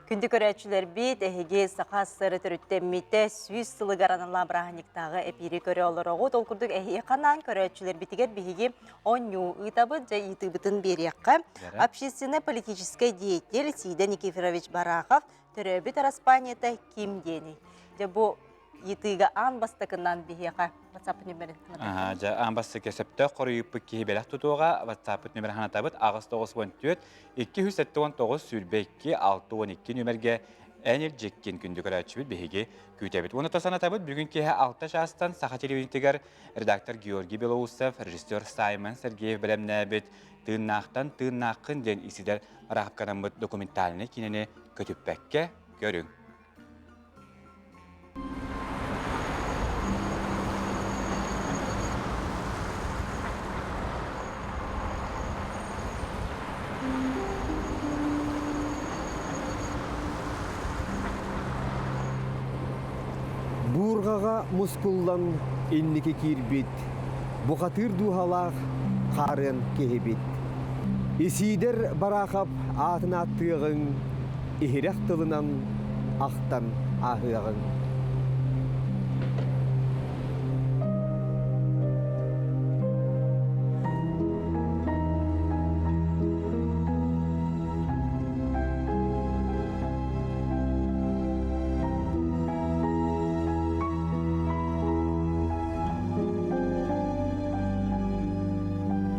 Күндү көрөөччүлэрбит, эһиги Саха ССР төрүттэммитэ 100 сылыгар аналлаах бырааһынньыктааҕы эпиири көрө олороҕут. Ол курдук эһиэхэ анаан көрөөччүлэрбитигэр биһиги оонньуу ыытабыт, дьэ ыйытыыбытын биэриэххэ. Общественно-политическай деятель Сида Никифорович Барахов төрөөбүт араспаанньата ким диэний? Дьэ бу ыйытыыга аан бастакынан биһиэхэ WhatsApp нүмерин Аха, дьэ аан бастакы сөптөөх хоруйуппут киһи бэлэх тутуоҕа WhatsApp нүмер ханатабыт 894 279 22 62 нүмергэ эн илдьиккин күндү көрөөччүбүт биһиги күүтэбит. Уонна санатабыт бүгүн киэһэ 6 чаастан Саха телевидениетигэр редактор Георгий Белоусов, режиссер Саймон Сергеев бэлэмнээбит Тыыннаахтан тыыннааххын диэн исидэр ыраахканаммыт документальнай киинэни көтүппэккэ көрүҥ. Буурҕаҕа мускуллан инники киирбит, бухатыыр дууһалаах хаарыан киһибит. Исиидэр Бараахап аатын ааттыаҕыҥ, иһирэх тылынан ахтан ааһыаҕыҥ.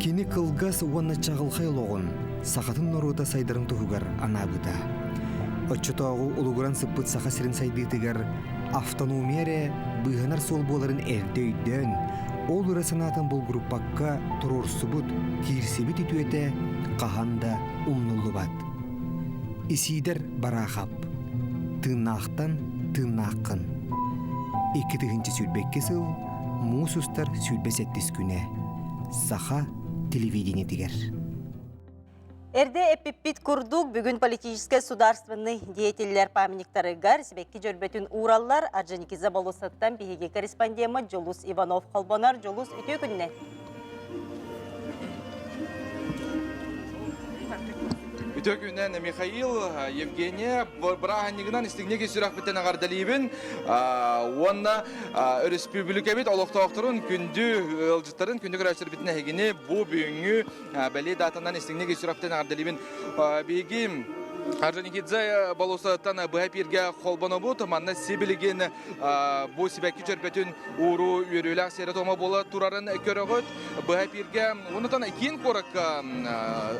Кини кылгас уонна чаҕылхай олоҕун сахатын норуота сайдарын туһугар анаабыта. Оччотооҕу улугуран сыппыт Саха сирин сайдыытыгар автономия эрэ быыһанар суол буоларын эрдэ өйдөөн, ол ыра санаатын булгуруппакка туруорсубут, киирсибит үтүөтэ хаһан да умнуллубат. Исиидэр Бараахап Тыыннаахтан тыыннааххын 2022 сыл муус устар 27 күнэ Саха телевидениетигэр Эрдэ эппиппит курдук, бүгүн политическай сударственный деятеллэр памятниктарыгар сибэкки дьөрбөтүн уураллар. Орджоникидзе болуоссаттан биһиги корреспондеммыт Дьулус Иванов холбонор. Дьулус, үтүө күнүнэн! Үтүө күнүнэн Михаил, Евгения бырааһынньыгынан истиҥник ис сүрэхпиттэн эҕэрдэлиибин уонна өрөспүүбүлүкэбит олохтоохторун күндү ыалдьыттарын, күндү көрөөччүлэрбитин эһигини бу бүгүҥҥү бэлиэ даатанан истиҥник ис сүрэхпиттэн эҕэрдэлиибин. Биһиги Орджоникидзе болуоссатыттан быһа эпииргэ холбонобут. Манна сибилигин бу сибэкки чөрбөтүн ууруу үөрүүлээх сиэрэ-туома буола турарын көрөҕүт. Быһа эпииргэ онутан киин куоракка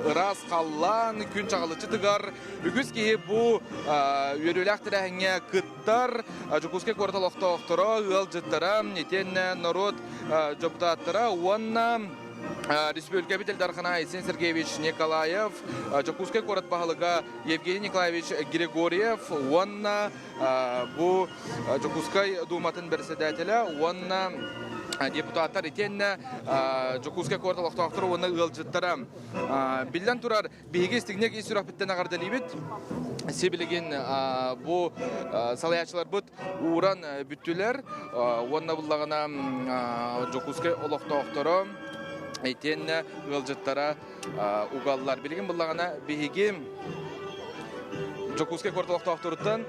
ыраас халлаан, күн чаҕылыччы тыгар. Үгүс киһи бу үөрүүлээх тэрээһиҥҥэ кыттар. Дьокуускай куорат олохтоохторо, ыалдьыттара, итиэннэ норуот дьокутааттара уонна Республикабыт Ил Дархана Айсен Сергеевич Николаев, Дьокуускай куорат баһылыга Евгений Николаевич Григорьев уонна бу Дьокуускай Дууматын бэрэссэдээтэлэ уонна депутаттар итиэннэ Дьокуускай куорат олохтоохторо уонна ыалдьыттара. Биллэн турар, Биһиги истиҥник ис сүрэхпиттэн эҕэрдэлиибит. Сибилигин бу салайааччыларбыт ууран бүттүлэр. Уонна буллаҕына Дьокуускай олохтоохторо итиэннэ ыалдьыттара угаллар. Билигин буллаҕына биһиги Дьокуускай куорат олохтоохторуттан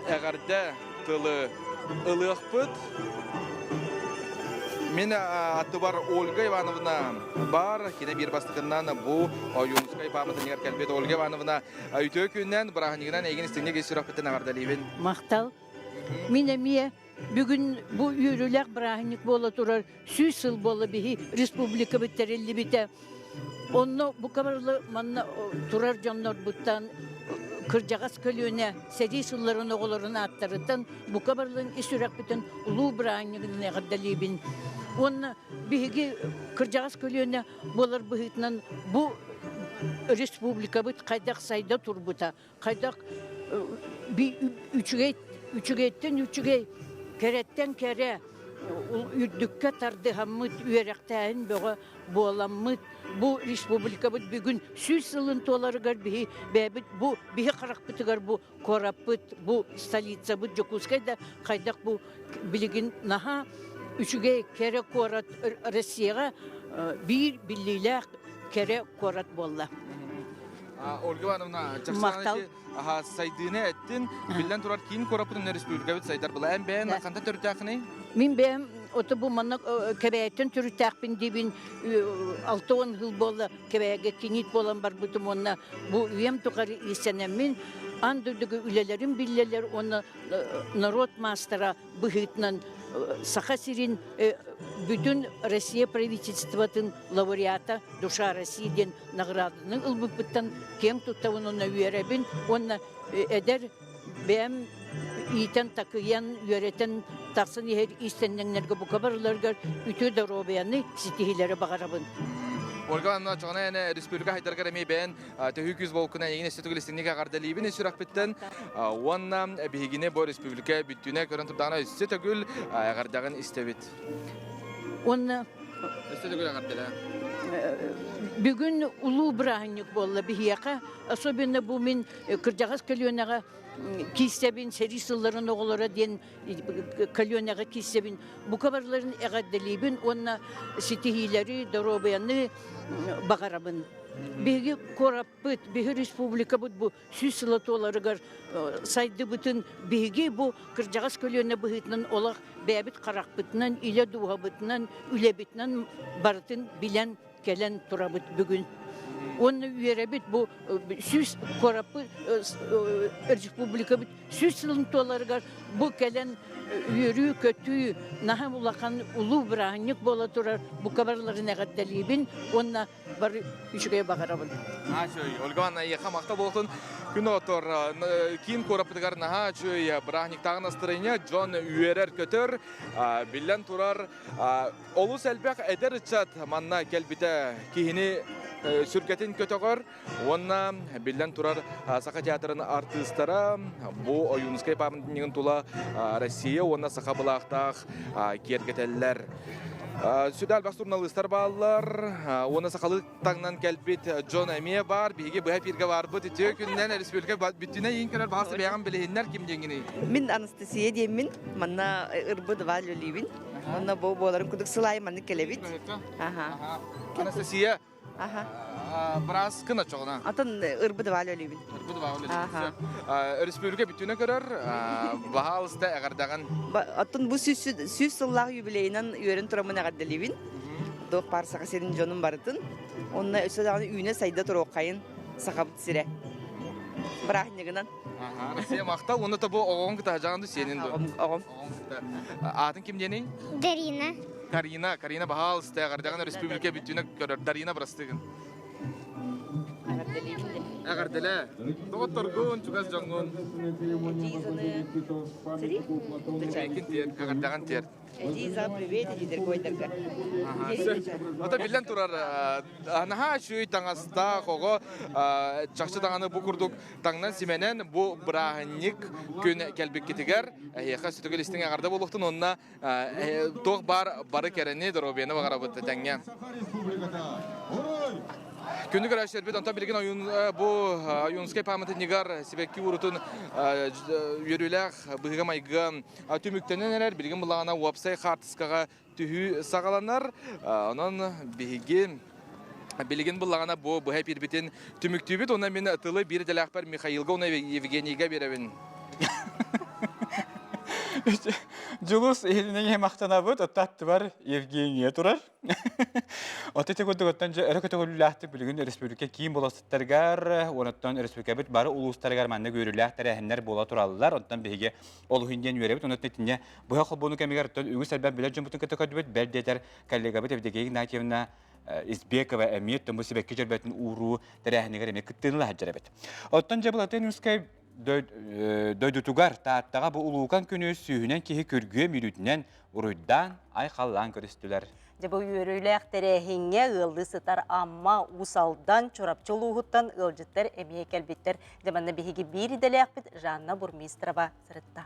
эҕэрдэ тылы ылыахпыт. Мин аттыбар Ольга Ивановна бар. Кини биир бастакыннан бу Ойуунускай пааматынньыгар кэлбит Ольга Ивановна үтүө күнүнэн, бырааһынньыгынан эйигин истиҥник ис сүрэхпиттэн эҕэрдэлиибин. Махтал. Мин эмиэ бүгүн бу үөрүүлээх бырааһынньык буола турар 100 сыл буола биһи республикабыт тэриллибитэ. Онно бу кабарлы манна турар дьоннорбуттан кырдьаҕас көлүөнэ сэрии сылларын оҕолорун ааттарыттан бука барылын ис сүрэхпитин улуу бырааһынньыгынан эҕэрдэлиибин. Уонна биһиги кырдьаҕас көлүөнэ буолар быһыытынан бу республикабыт хайдах сайда турбута, хайдах үчүгэй үчүгэйтэн үчүгэй, кэрэттэн кэрэ үрдүккэ тардыһаммыт үөрэхтээһин бөҕө буоламмыт бу республикабыт бүгүн 100 сылын туоларыгар биһи бэйэбит бу биһи харахпытыгар бу куораппыт бу столицабыт Дьокуускай да хайдах бу билигин наһаа үчүгэй кэрэ куорат Россияҕа биир биллиилээх кэрэ куорат буолла. Ольга Ивановна, Махтал. Сайдыыны эттин, биллэн турар киин куораппытын республикабыт сайдар была. Эн бэйэн хантан төрүттээххиний? Мин бэйэм ото бу манна кэбээттэн төрүттээхпин диибин 60 жыл буолла кэбээгэ кинит буолан барбытым уонна бу үйэм тухары иистэнэммин аан дойдуга үлэлэрим биллэлэр уонна народ маастара быһыытынан Саха сирин бүтүн Россия правительствотын лауреата Душа России диэн награданы ылбыппыттан киэҥ туттабын уонна үөрэбин уонна эдэр бэйэм иитэн такыйан үөрэтэн тахсан иһэр иистэнньэҥнэргэ бука барыларыгар үтүө доруобуйаны ситиһиилэри баҕарабын. Ольга Ивановна, чоҕуна эне республика хайдаргар эмиэ бэйэн төһүү күүс болкуна эйигин өссө түгэл истиҥник эҕэрдэлиибин сүрэхпиттэн уонна биһигини бу республика бүттүүнэ көрөн турдаҕына өссө төгүл эҕэрдэҕин истэбит. Уонна Өссө төгүл эҕэрдэлээ. Бүгүн улуу бырааһынньык буолла биһиэхэ. Особенно бу мин кырдьаҕас көлүөнэҕэ киистэбин, сэрии сылларын оҕолоро диэн көлүөнэҕэ киистэбин. Бука барыларын эҕэрдэлиибин уонна ситиһиилэри, доруобуйаны баҕарабын. Биһиги куораппыт, биһи республикабыт бу 100 сыла туоларыгар сайдыбытын биһиги бу кырдьаҕас көлүөнэ быһыытынан олох бэйэбит харахпытынан, илэ дууһабытынан, үлэбитинэн барытын билэн кэлэн турабыт бүгүн. Уонна үөрэбит бу 100 куораппыт республикабыт 100 сылын туоларыгар бу кэлэн үөрүү-көтүү наһаа улахан улуу бырааһынньык буола турар бука барыларын эҕэрдэлиибин уонна бары үчүгэй баҕарабын. Наһаа үчүгэй. Ольга Ивановна, эйиэхэ махтал буолтун. Күн отор киин куораппытыгар наһаа үчүгэй бырааһынньыктааҕы настроение, дьон үөрэр-көтөр, биллэн турар, олус элбэх эдэр ыччат манна кэлбитэ киһини сүргэтин көтөҕөр уонна биллэн турар Саха театрын артыыстара бу Ойуунускай памятнигын тула Россия уонна саха былаахтаах киэргэтэллэр. Сүдэ элбэх суруналыыстар бааллар уонна сахалыы таҥнан кэлбит дьон эмиэ баар. Биһиги быһа эфиргэ баарбыт. Үтүө күнүнэн республика бүттүнэ иин көрөр баҕас бэйэҕин билиһиннэр ким диэҥҥиний? Мин Анастасия диэммин. Манна ырбы два үлэлиибин. Онно бу буоларын курдук сыл аайы маннык кэлэбит. Аха. Анастасия, Аха. Бырааскын очоҕуна. Атын ырбыт Валя өлүүбүн. Ырбыт Валя өлүүбүн. Өрөспүүбүлүкэ бүтүнэ көрөр, баһаалыста эҕэрдэҕин. Оттон бу 100 сыллаах юбилейынан үөрэн тураммын эҕэрдэлиибин. Туох баар Саха сирин дьонун барытын. Онно өссө даҕаны үүнэ-сайда туруоххайын Сахабыт сирэ. Бырааһынньыгынан. Россия махтал. Уонна тобу оҕоҕун кытта дьаҕан сиэнин ду? Оҕом. Аатын ким диэний? Дарина. Карина, Карина баһаалыста эҕэрдэҕин республика бүттүүнэ көрөр. Дарина бырастыгын. Эҕэрдэлээ. Доҕотторгун, чугас дьоҥҥун. Эдьиийгин тиэр, эҕэрдэҕин тиэр. Эдьиий привет, эдьиийдэргэ Ото биллэн турар, наһаа үчүгэй таҥастаах оҕо чахчы даҕаны бу курдук таҥнан симэнэн бу бырааһынньык күн кэлбиккитигэр эһиэхэ сүтүгүл истиҥ эҕэрдэ буолуохтун уонна туох баар бары кэрэни, доруобуйаны баҕарабыт тэҥҥэ. Күндү көрөөччүлэрбит, онтон билигин ойуун бу Ойуунскай пааматынньыгар сибэкки уурутун үөрүүлээх быһыыга-майгыга түмүктэнэн эрэр. Билигин былаана уопсай хаартыскаҕа түһүү саҕаланар. Онон биһиги билигин буллаҕына бу быһа эпиирбитин түмүктүүбүт. Уонна мин тылы биир идэлээхпэр Михаилга уонна Евгенийга биэрэбин. Дьулус иһитинэн махтанабыт, отто аттыбар Евгения турар. От ити курдук оттон дьэ өрө көтөҕүллүүлээхтик билигин республика киин болуоссаттарыгар, онтон республикабыт бары улуустарыгар маннык үөрүүлээх тэрээһиннэр буола тураллар. Онтон биһиги олуһун диэн үөрэбит. Онон итиннэ быһа холбоону кэмигэр оттон үгүс элбэх билэр дьоммутун кытта көрдүбүт. Бэл диэтэр коллегабыт Евдокия Игнатьевна Избекова эмиэ бу сибэкки дьөрбөтүн ууруу тэрээһинигэр эмиэ кыттыыны сылдьар эбит. Оттон дьэ Былатын Юнскай дойдутугар Тааттаҕа бу улуукан күнү сүүһүнэн киһи күргүөм үөрүүтүнэн уруйдаан, айхаллаан көрүстүлэр. Дьэ бу үөрүүлээх тэрээһиҥҥэ ыаллыы сытар Амма, Уус Алдан, Чурапчы улууһуттан ыалдьыттар эмиэ кэлбиттэр. Дьэ манна биһиги биир идэлээхпит Жанна Бурмистрова сырытта.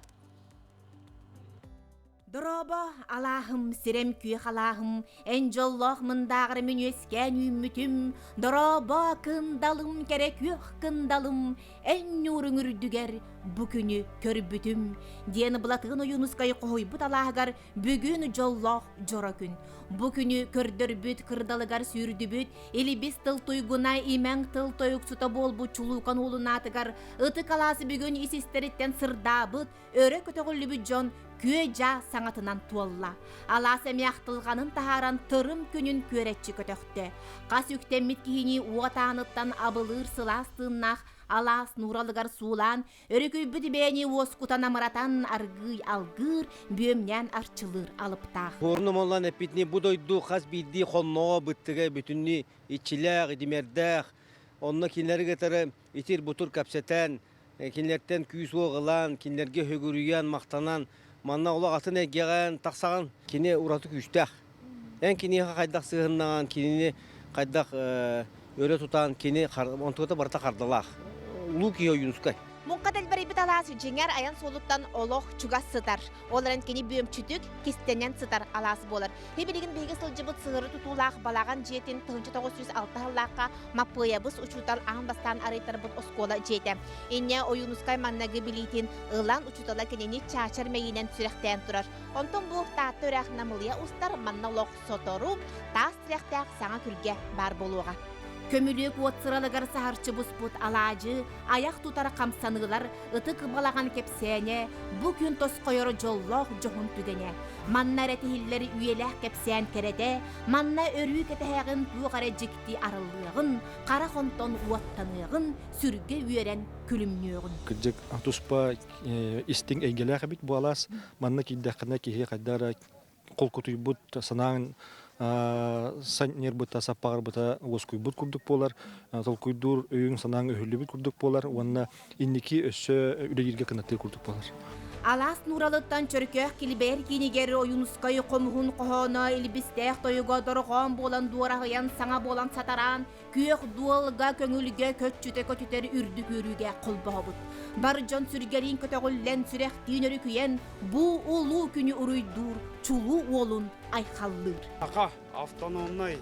Дорообо, алааһым, сирэм күөх алааһым, эн дьоллоох мындааҕар мин үөскээн үүммүтүм. Дорообо, кындалым, кэрэ күөх кындалым, эн ньууруҥ үрдүгэр бу күнү көрбүтүм. Диэн Былатыан Ойуунускай хоһуйбут алааһыгар бүгүн дьоллоох дьоро күн. Бу күнү көрдөрбүт, кырдалыгар сүүрдүбүт, илибис тыл туйгуна, имэҥ тыл тойуксута буолбут чулуукан уолун аатыгар ытык алаас бүгүн ис-истэриттэн сырдаабыт, өрө көтөҕүллүбүт дьон күө-дьаа саҥатынан туолла. Алаас эмиэ ахтылҕанын таһааран тырым күнүн күөрэччи көтөхтө. Хас үктэммит киһини уот ааныттан абылыыр сылаас тыыннаах алаас нууралыгар суулаан, өрүкүйбүт бэйэни уоскутан амыратан аргыый алгыыр, бүөмнээн арчылыыр алыптаах. Хуорну моллан эппитини бу дойду хас биирдии хонноҕо быттыга бүтүннүү иччилээх, идимэрдээх, онно кинилэри кытары итир-бутур кэпсэтэн, кинилэртэн күүс-уох ылан, кинилэргэ сүгүрүйэн, махтанан, манна олох атын эйгэҕэ тахсаҕын. Кини ураты күүстээх. Эн киниэхэ хайдах сыһыннаҕын, кинини хайдах өрө тутан, кини онтугата барыта хардалаах. Улуу киһи Ойуунускай. Муҥха дэлбэрийбит алаас дьиҥэр айан суолуттан олох чугас сытар. Ол эрэн кини бүөмчүтүк, кистэнэн сытар алаас буолар. Билигин биһиги сылдьыбыт сыһыары тутуулаах балаҕан дьиэтин 1906 сыллаахха Маппыайабыс учуутал аан бастаан арыйтарбыт оскуола дьиэтэ. Инньэ Ойуунускай маннагы билиитин ылан учуутала кинини чаачар мэйиинэн сүрэхтээн турар. Онтон бу Таатта үрэх намылыйа устар, манна олох сотору таас тирэхтээх саҥа күргэ баар буолуоҕа. Көмүлүөк уот сыралыгар саһарчы буспут алаадьы, айах тутар хамсаныылар, ытык балаҕан кэпсээнэ, бу күн тосхойор дьоллоох дьоһун түгэнэ. Манна эрэ тиһиллэр үйэлээх кэпсээн кэрэтэ, манна өрүү кэтэһэҕин туох эрэ дьикти арыллыаҕын, хара хонтон уоттаныаҕын, сүргэ үөрэн күлүмнүөҕүн. Кырдьык, туспа истиҥ эйгэлээх эбит бу алаас. Манна киирдэххинэ киһи хайдах эрэ холкутуйбут, санааҥ санньыарбыта, саппаҕырбыта уоскуйбут курдук буолар, толкуйдуур өйүҥ-санааҥ өһүллүбүт курдук буолар уонна инники өссө үлэлииргэ кынаттыыр курдук буолар. Алаас Нууралыттан Чөркөөх Килбэйэр киинигэр Ойуунускай хомуһун хоһооно илбистээх тойуга дорҕоон буолан дуораһыйан саҥа буолан сатараан күөх дуолга көҥүлгэ көччүтэ көтүтэр үрдүк үөрүүгэ холбоһобут. Бар дьон сүргэриин көтөҕүллэн сүрэхтиин өрүкүйэн бу улуу күнү уруйдуур чулуу уолун айхаллыыр. Саха автономнай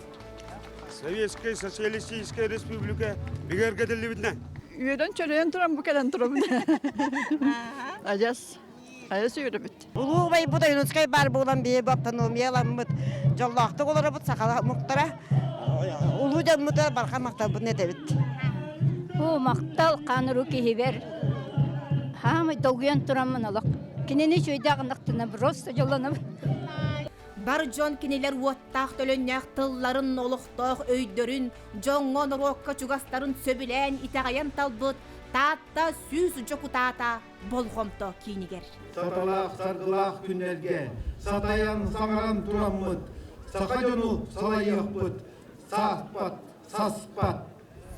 Советскай Социалистическай Республика бигэргэтиллибитинэн. Үөрэн чөрөйөн туран бу кэлэн турабын. Адьас, адьас үөрэбит. Улуу убайбыт Ойуунускай баар буолан биһи бу автономияламмыт дьоллоохтук олоробут сахала омуктара. Улуу дьоммутугар барҕа махталбытын этэбит. Оо, махтал хааныру киһибэр. Хаамай долгуйан тураммын олох. Кинини үчүгэйдээх ынахтына просто дьоллонобун. Бар дьон кинилэр уоттаах төлөннөөх тылларын, олохтоох өйдөрүн, дьоҥҥо норуокка чугастарын сөбүлээн итэҕэйэн талбыт Таатта сүүс дьокутаата болҕомто киинигэр. Саталаах саргылаах күннэргэ сатайан саҥаран тураммыт, саха дьону салайыахпыт, сааспат, саспат,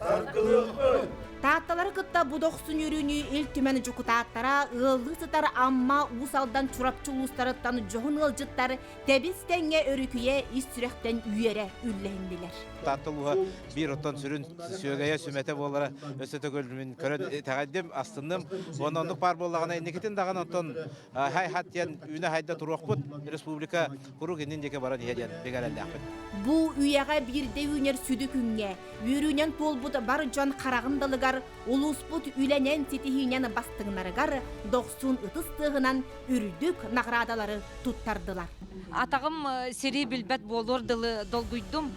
Саргылыахпыт! Таатталары кытта бу дохсун үөрүүнү Ил Түмэн дьокутааттара ыаллыы сытар Амма, Уус Алдан, Чурапчы улуустарыттан дьоһун ыалдьыттар тэбис-тэҥҥэ өрүкүйэ ис сүрэхтэн үөрэ үллэһиннилэр. Таатта улууһа биир оттон сүрүн сүөгэйэ сүмэтэ буолара өссө төгүл мин көрөн итэҕэйдим, астынным. Уонна оннук баар буоллаҕына инникитин даҕаны оттон хай-хат диэн үүнэ-хайда туруохпут республика куруук иннин диэки баран иһэ диэн бигэ эрэллээхпит. Бу үйэҕэ биирдэ үүнэр сүдү күҥҥэ үөрүүнэн туолбут бар дьон хараҕын далыгар улууспут үлэнэн ситиһиинэн бастыҥнарыгар дохсун ытыс тыаһынан үрдүк наҕараадалары туттардылар. Атаҕым сири билбэт буолуор дылы долгуйдум,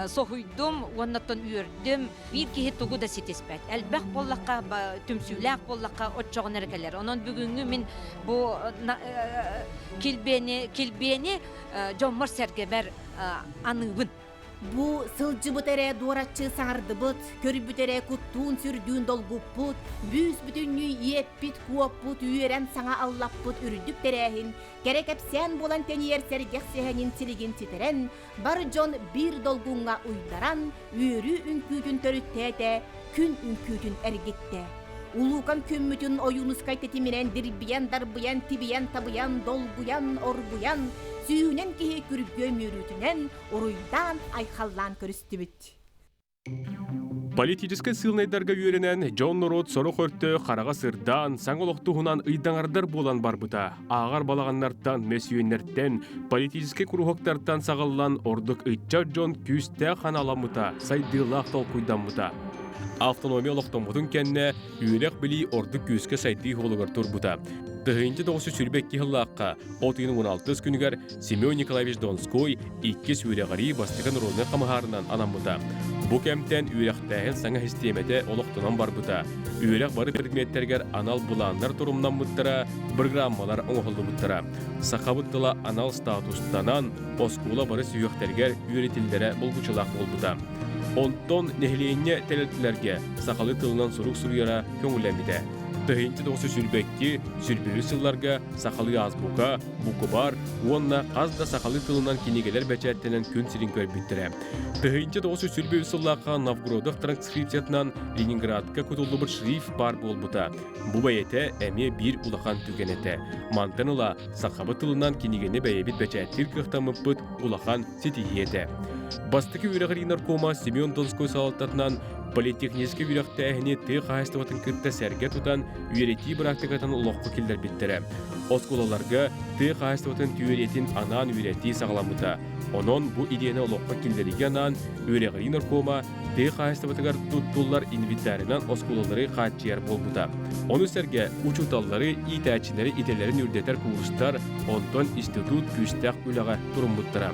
соһуйдум уоннаттан үөрдүм. Биир киһи тугу да ситиспэт. Элбэх буоллахха, түмсүүлээх буоллахха оччоҕуна эрэ кэлэр. Онон бүгүҥҥү мин бу килбиэни, килбиэни дьоммор-сэргэбэр аныыбын. Бу сылдьыбыт эрэ дуораччы саҥардыбыт, көрбүт эрэ куттуун-сүрдүүн долгуппут, бүүс-бүтүннүү иэппит-куоппут, үөрэн саҥа аллаппыт үрдүк тэрээһин, кэрэ кэпсээн буолан тэнийэр сэргэх сэһэнин силигин ситэрэн, бар дьон биир долгуҥҥа уйдаран, үөрүү үҥкүүтүн төрүттээтэ, күн үҥкүүтүн эргиттэ. Улуукан күммүтүн Ойуунускай тэтиминэн дирбийэн-дарбыйан, тибийэн-табыйан, долгуйан, оргуйан, сүүһүнэн киһи күргүөм үөрүүтүнэн уруйдаан-айхаллаан көрүстүбүт. Политическай сыылынайдарга үөрэнэн, дьон-норуот сорох өртө хараҕа сырдаан, саҥа олох туһунан ыйдаҥардар буолан барбыта. Ааҕар балаҕаннартан, мөссүөннэртэн, политическай куруһуоктартан саҕыллан ордук ыччат дьон күүстээх ханаламмыта, сайдыылаах толкуйдаммыта. Автономия олохтоммутун кэннэ үөрэх-билии ордук күүскэ сайдыы суолугар турбута. 1922 сыллаахха от ыйын 16 күнүгэр Семен Николаевич Донской иккис үөрэҕирии бастакы народнай хамыһаарынан анаммыта. Бу кэмтэн үөрэхтээһин саҥа систиэмэтэ олохтонон барбыта. Үөрэх бары предметтэригэр анал былааннар торумнаммыттара, программалар оҥоһуллубуттара. Сахабыт тыла анал статустанан, оскуола бары сүһүөхтэригэр үөрэтиллэрэ булгуччулаах буолбута. Онтон нэһилиэнньэ тэрилтэлэргэ сахалыы тылынан сурук суруйара көҥүллэммитэ. 1922 сүүрбүһүс сылларга сахалыы азбука, букубаар уонна хас да сахалыы тылынан кинигэлэр бэчээттэнэн күн сирин көрбүттэрэ. 1923 сыллаахха Новгородов транскрипциятынан Ленинградка кутуллубут шрифт баар буолбута. Бу бэйэтэ эмиэ биир улахан түгэн этэ. Мантан ыла сахабыт тылынан кинигэни бэйэбит бэчээттиир кыахтаммыппыт улахан ситиһии этэ. Бастакы үөрэҕирии наркома Семен Донской салалтатынан политехническэй үөрэхтээһини тыа хаһаайыстыбатын кытта сэргэ тутан үөрэтии быраактыкатын олоххо киллэрбиттэрэ. Оскуолаларга тыа хаһаайыстыбатын түөрүйэтин анаан үөрэтии саҕаламмыта. Онон бу идиэни олоххо киллэриигэ анаан үөрэҕирии наркома тыа хаһаайыстыбатыгар туттуллар инвентарынан оскуолалары хааччыйар буолбута. Ону сэргэ учууталлары, иитээччилэри идэлэрин үрдэтэр куурустар, онтон институт күүстээх үлэҕэ туруммуттара.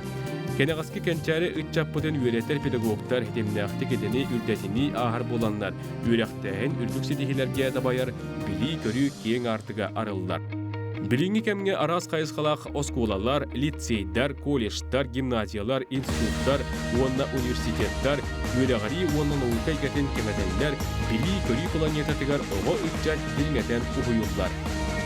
Кэнэҕэски кэнчээри ыччаппытын үөрэтэр педагогтар ситимнээхтик идэни үрдэтинии ааһар буоланнар, үөрэхтээһин үрдүк ситиһиилэргэ дабайар, билии-көрүү киэҥ аартыга арыллар. Билиҥҥи кэмҥэ араас хайысхалаах оскуолалар, лицейдэр, колледжтар, гимназиялар, институттар уонна университеттар үөрэҕирии уонна наука эйгэтин кэҥэтэллэр, билии-көрүү планетатыгар оҕо-ыччат дириҥэтэн уһуйуллар.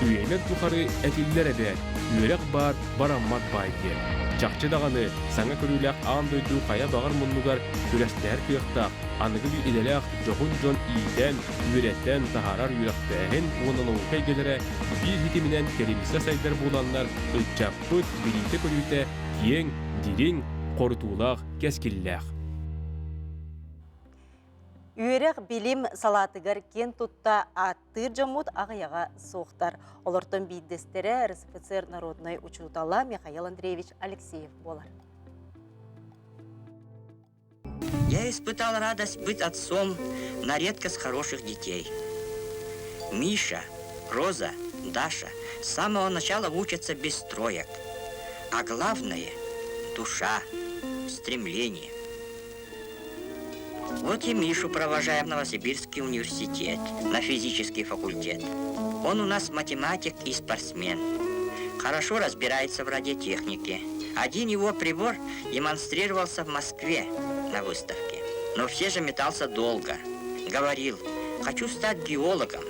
Үйэлэр тухары этиллэр эбээт, үөрэх баар, бараммат баай диэн. Чахчы даҕаны, саҥа көрүүлээх аан дойду хайа баҕар муннугар күрэстэһэр кыахтаах, аныгы идэлээх дьоһун дьон иитэн, үөрэтэн таһаарар үөрэхтээһин уонна наука эйгэлэрэ биир ситиминэн кэлимсэ сайдар буоланнар, ыччаппыт билиитэ-көрүүтэ киэҥ, дириҥ, хорутуулаах, кэскиллээх. Үөрэх билим салаатыгар киэн тутта ааттыыр дьоммут аҕыйаҕа суохтар. Олортон биирдэстэрэ РСФСР народнай учуутала Михаил Андреевич Алексеев буолар. Я испытал радость быть отцом на редкость хороших детей. Миша, Роза, Даша с самого начала учатся без троек. А главное – душа, стремление. Вот и Мишу провожаем в Новосибирский университет, на физический факультет. Он у нас математик и спортсмен. Хорошо разбирается в радиотехнике. Один его прибор демонстрировался в Москве на выставке. Но все же метался долго. Говорил, хочу стать геологом,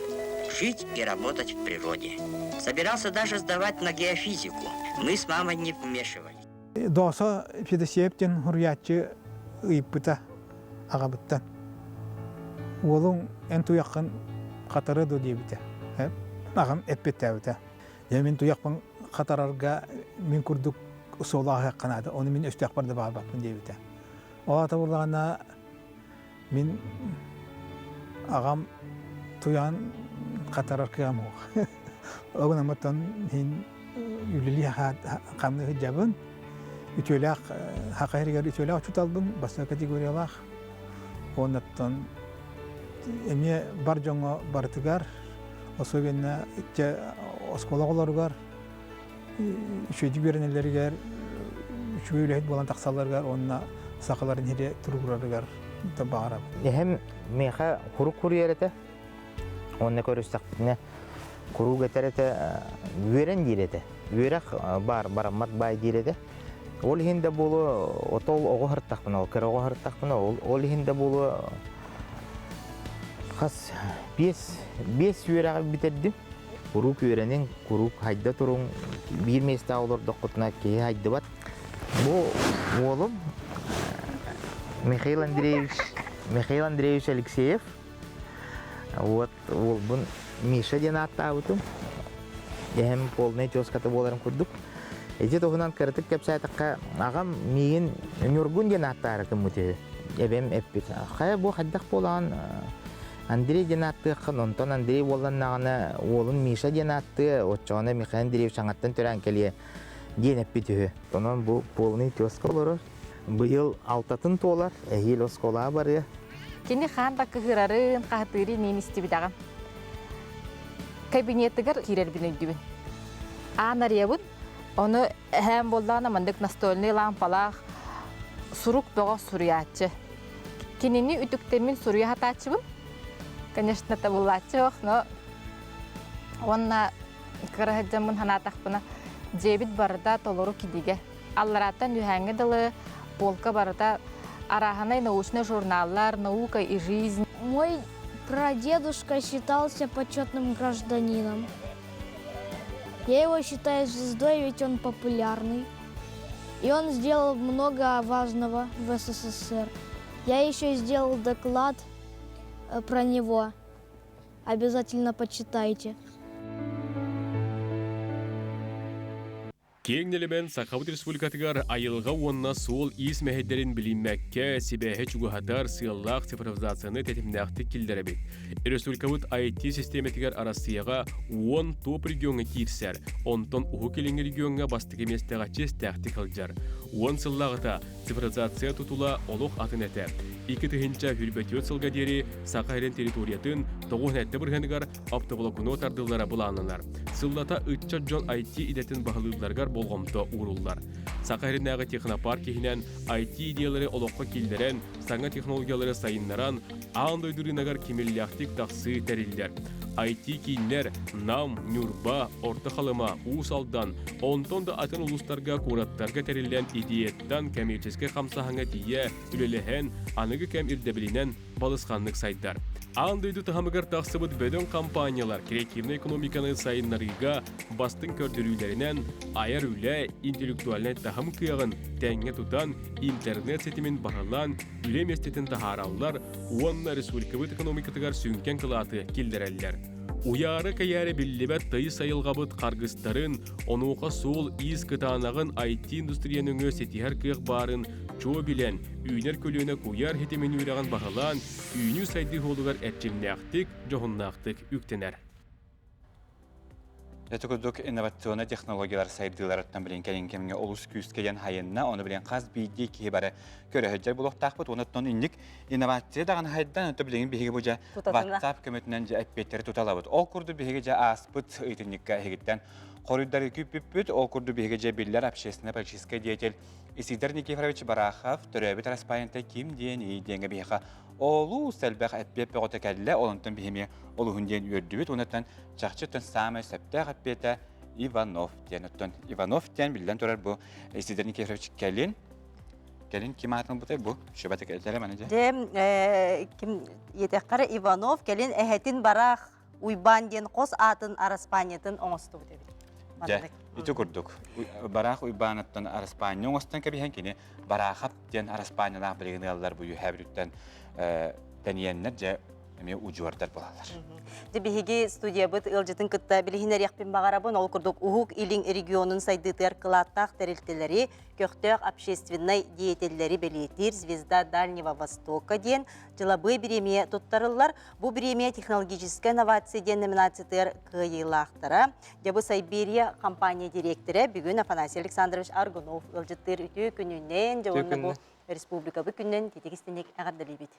жить и работать в природе. Собирался даже сдавать на геофизику. Мы с мамой не вмешивались. Доосо Федосеев диэн суруйааччы ыйыппыта аҕабыттан. Уолуҥ эн туйаххын хатарыа дуо диэбитэ. Аҕам эппиэттээбитэ. Дьэ мин туйахпын хатарарга мин курдук суолааһыахха наада, ону мин өстөөхпөр да баҕарбаппын диэбитэ. Ол аата буоллаҕына мин аҕам туйаҕын хатарар кыаҕым суох. Ол гынан иһин үлэлии хамныы сылдьабын. Үтүөлээх Саха сиригэр үтүөлээх учууталбын, бастакы категориялаах. Уоннаттан эмиэ бар дьоҥҥо барытыгар, особенно оскуола оҕолоругар үчүгэйдик үөрэнэллэригэр, үчүгэй үлэһит буолан тахсалларыгар уонна сахаларын сири туругурарыгар баҕарабын. Эһэм миэхэ курук куруйар этэ. Уонна көрүстэхпитинэ куруук этэр этэ, үөрэн диир этэ. Үөрэх баар, бараммат баай диир этэ. Ол иһин да буолуо, отол оҕо сырыттахпына, ол кыра оҕо сырыттахпына, ол, ол иһин да буолуо хас биэс, биэс үөрэҕи бүтэрдим. Куруук үөрэниҥ, куруук хайда туруҥ, биир миэстэҕэ олордоххутуна киһи хайдыбат. Бу уолум Михаил Андреевич, Михаил Андреевич Алексеев. Вот уолбун Миша диэн ааттаабытым. Эһэм полный тезката буоларын курдук. Ити туһунан кыратык кэпсээтэххэ, аҕам миигин Ньургун диэн ааттаары гыммыт үһү. эбэм эппит, хайа бу хайдах буолаҕын Андрей диэн ааттыаххын, онтон Андрей уолланнаҕына уолун Миша диэн ааттыа, оччоҕуна Михаил Андреевич аҥаттан төрөөн кэлиэ диэн эппит үһү. Онон бу полный тезка олорор. Быйыл алтатын туолар, эһиил оскуолаҕа барыа. Кини хаан да кыһырарын, хаһытыырын мин истибитэҕим. Кабинетыгар киирэрбин өйдүүбүн. Аан арыйабын, ону эһээм буоллаҕына маннык настольный лампалаах сурук бөҕө суруйааччы. Кинини үтүктэммин суруйа сатааччыбын. Конечно, табыллааччы ох, но уонна кыра сылдьаммын санаатахпына, дьиэбит барыта толору кинигэ. Алларааттан үһээҥҥэ дылы полка барыта арааһынай научнай журналлар, наука и жизнь. Мой прадедушка считался почетным гражданином. Я его считаю звездой, ведь он популярный. И он сделал много важного в СССР. Я еще сделал доклад э, про него. Обязательно почитайте. Киэҥ нэлэмэн Сахабыт Республикатыгар айылҕа уонна суол-иис мэһэйдэрин билиммэккэ, сибээһи чугаһатар сыаллаах цифровизацияны тэтимнээхтик киллэрэбит. Республикабыт IT-систиэмэтигэр Арассыйаҕа 10 топ региоҥҥа киирсэр, онтон Уһук Илиҥҥи региоҥҥа бастакы миэстэҕэ чиэстээхтик сылдьар. 10 сыллааҕыта Цифровизация тутула олох атын этэ. 2024 сылга диэри Саха сирин территориятын 97 бырыһыаныгар оптоволокно тардыллара былааннанар. Сыллата ыччат дьон IT идэтин баһылыылларыгар болҕомто ууруллар. Саха сиринээҕи технопарк иһинэн IT идеялары олоххо киллэрэн, саҥа технологиялары сайыннаран, аан дойду рыногар кимиллээхтик тахсыы тэриллэр. IT-кииннэр Нам, Ньурба, Орто Халыма, Уус Алдан, онтон да атын улуустарга, куораттарга тэриллэн идеяттан коммерческай хамсааһыҥҥа тиийэ үлэлэһэн, аныгы кэм ирдэбилинэн балысханнык сайдар. Аан дойду таһымыгар тахсыбыт бөдөҥ компаниялар креативнай экономиканы сайыннарыыга бастыҥ көрдөрүүлэринэн айар үлэ интеллектуальнай таһым кыаҕын тэҥҥэ тутан интернет ситимин баһылаан үлэ миэстэтин таһаараллар уонна республикабыт экономикатыгар сүҥкэн кылааты киллэрэллэр. Уйаары-кэйээри биллибэт тыйыс айылҕабыт харгыстарын, онуоха суол-иис кытаанаҕын IT-индустрия нөҥүө ситиһэр кыах баарын чуо билэн, үүнэр көлүөнэ куйаар ситимин үөрэҕин баһылаан, үүнүү-сайдыы суолугар эрчимнээхтик, дьоһуннаахтык үктэнэр. Ити курдук инновационнай технологиялар сайдыыларыттан билин кэлин кэмҥэ олус күүскэ диэн хайынна, ону билин хас биирдии киһи бары көрөһүддэр булуохтаахпыт. Онон инник инновация даҕаны хайдан, ото билигин биһиги бу дьэ WhatsApp көмөтүнэн дьэ эппиэттэри туталабыт. Ол курдук биһиги дьэ ааспыт ыйытынньыкка эһигиттэн хоруйдары күүппүппүт. Ол курдук биһиги дьэ биллэр общественнай-политическай деятель Исидор Никифорович Барахов төрөөбүт араспаайынта ким диэн диэҥҥэ биһиэхэ олус элбэх эппиэт бөҕөтө кэллэ. Онтон биһими олуһун диэн үөрдүбүт. Онтон чахчыттан саамай сөптөөх эппиэтэ Иванов диэн. Оттон Иванов диэн биллэн турар бу Исидор Никифорович кэлин кэлин ким аатын ылбытай бу шөбөтө кэллэрэ маны дьэ. Дьэ ким иэтэххэрэ Иванов кэлин эһэтин бараах Уйбаан диэн хос аатын араспаанньатын оҥостубут эбит. Дьэ, ити курдук. Бараах Уйбаанаттан араспаанньа оҥостон кэбиһэн кини Бараахап диэн араспаанньалаах билигин ыаллар бу үөһээ бүлүүттэн тэнийэннэр дьэ эмиэ удьуордар буолаллар. Дьэ биһиги студиябыт ыалдьытын кытта билиһиннэриэхпин баҕарабын. Ол курдук Уһук Илин регионун сайдыытыгар кылааттаах тэрилтэлэри, көхтөөх общественнай деятеллэри бэлиэтиир «Звезда Дальнего Востока» диэн дьылабыай бириэмийэ туттарыллар. Бу бириэмийэ технологическая инновация диэн номинациятыгар кыайыылаахтара. Дьэ бу Сайберия компания дириэктэрэ бүгүн Афанасий Александрович Аргунов ыалдьыттыыр үтүө күнүнэн, дьэ уонна бу республикабыт күнүнэн титик истиник эҕэрдэлиибит.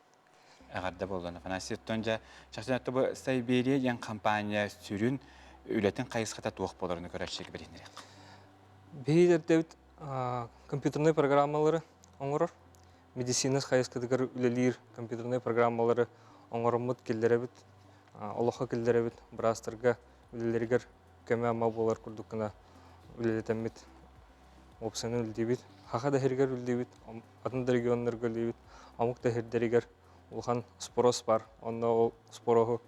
Эҕэрдэ буоллун, Афанасий. Оттон дьэ, чахчы бу Сайберия диэн компания сүрүн үлэтин хайысхата туох буоларын көрөөччүгэ билиһиннэриэххэ. Биһиги эрдэбит компьютернай программалары оҥорор медицина хайысхатыгар үлэлиир компьютернай программалары оҥороммут киллэрэбит, олоххо киллэрэбит, быраастарга үлэлэригэр көмө-ама буолар курдук гына үлэлэтэммит, уопсайынан үлэлиибит. Хаха да сиригэр үлэлиибит, атын да регионнарга үлэлиибит, омук да сирдэригэр улахан спрос бар. Онно ол спроһу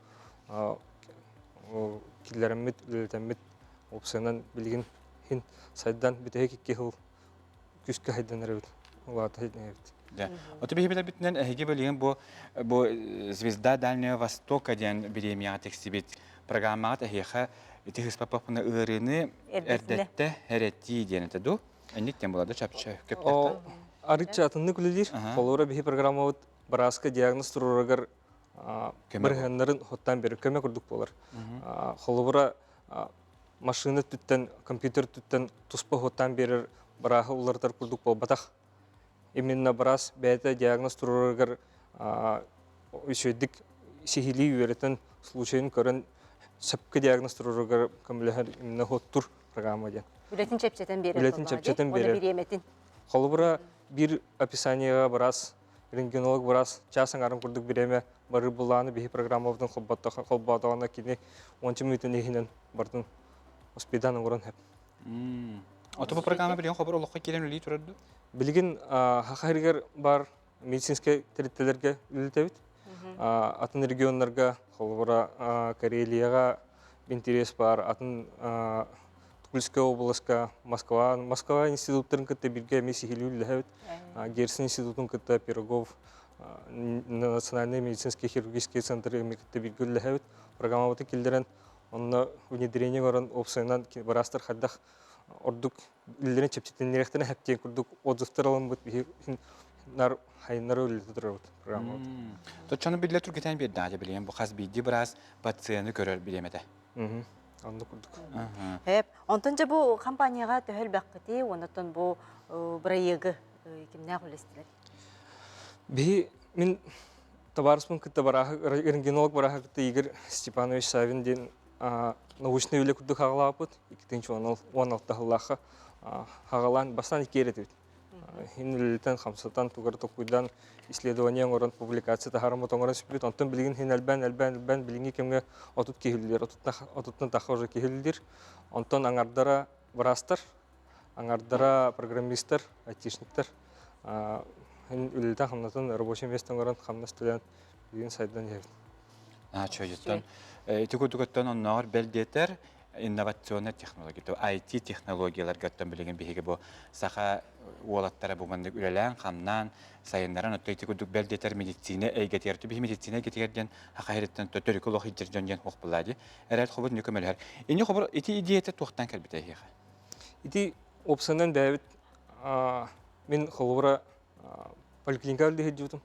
киллэрэммит, үлэлэтэммит, уопсайынан билигин иһин сайдан бүтэһик икки сыл күүскэ хайдан эрэбит, улаата эбит. Да. Ото биһи билэрбитинэн эһиги билигин бу бу Звезда Дальнего Востока диэн бириэмийэҕэ тиксибит программаҕыт эһиэхэ ити хыспаппаппына ыарыыны эрдэттэ эрэтии диэн этэ дуу? Инник диэн буолар да чапчы көптөхтө. Арычча атыннык үлэлиир. Холобура биһи программабыт барааска диагноз туруорарыгар бырыһыаннарын хоттаан берер көмө курдук буолар. Холобура машина түттэн, компьютер түттэн туспа хоттаан берер барааһы уларытар курдук буолбатах. Именно бараас бэйэтэ диагноз туруорарыгар үчүгэйдик сиһилии үөрэтэн, случайын көрөн сөпкө диагноз туруорарыгар көмөлөһөр именно хоттур программа диэн. Үлэтин чэпчэтэн биэрэр. Үлэтин чэпчэтэн биэрэр. Бириэмэтин. Холобура, биир описаниеға быраас, рентгенолог быраас час аҥарын курдук бириэмэ барыр булааны биһи программабытын холботоҕуна кини уонча мүнүүтүн иһинэн бардын успейдан оҥорон хэп. Ото бу программа билигин хобор олоххо киирэн үлэлии турар дуу? Билигин Хахаригар бар медицинскэй тэрилтэлэргэ үлэлэтэбит. Атын регионнарга, холобура, Карелияҕа интерес баар, атын Тульская областка, Москва, Москва институттарын кытта бииргэ эмиэ сиһилии үлэлэһэбит. Герцен институтун кытта Пирогов национальный медицинский хирургический центр эмиэ кытта бииргэ үлэлэһэбит. Программабытын киллэрэн, онно внедрение көрөн, уопсайынан быраастар хайдах ордук үлэлэрин чэпчэтиннэриэхтэрин хэптиэн курдук отзывтар ылыммыт биһи нар хайыннары үлэлэтэ турабыт программабыт. Точчону биллэ түргэтэн биэрдэҕэ билигин бу хас биирдии быраас пациены көрөр бириэмэтэ. Оннук курдук. Эп, онтон дьэ бу компанияҕа төһө элбэххитий, оннуттан бу бырайыагы кимнээх үлэстилэр? Биһи мин табаарыспын кытта барааһы рентгенолог барааһы кытта Игорь Степанович Савин диэн научный үлэ курдук хаҕалаабыт 2016 сыллаахха хаҕалаан бастаан икки этибит. Хин үлэлэтэн, хамсатан, тугар токуйдан исследование оҥорон, публикация таһаарыммыт оҥорон сүппүт. Онтон билигин хин элбээн, элбээн, элбээн билиҥҥи кэмҥэ 30 киһи отуттан тахха уже киһи Онтон аҥардара быраастар, аҥардара программистар, айтишниктар. Хин үлэлэтэн, хамнатан, рабочий место оҥорон, хамнас төлөөн билигин сайдан иһэбит. Чөйүттэн ити курдук өттөн оннооҕор бэл диэтэр инновационнай технология, IT технологияларга өттөн билигин биһиги бу саха уолаттара бу маннык үлэлээн, хамнаан, сайыннаран өттө ити курдук бэл диэтэр медицина эйгэтигэр, биһи медицина эйгэтигэр диэн саха иһириттэн төрүкү олох илдьэр дьон диэн хуох булаа дии. Эрэл хобут нү көмөлөһөр. Ини хобур ити идеята туохтан кэлбитэ эһиэхэ? Ити опсанан бэйэбит мин холобура поликлиника үлэһит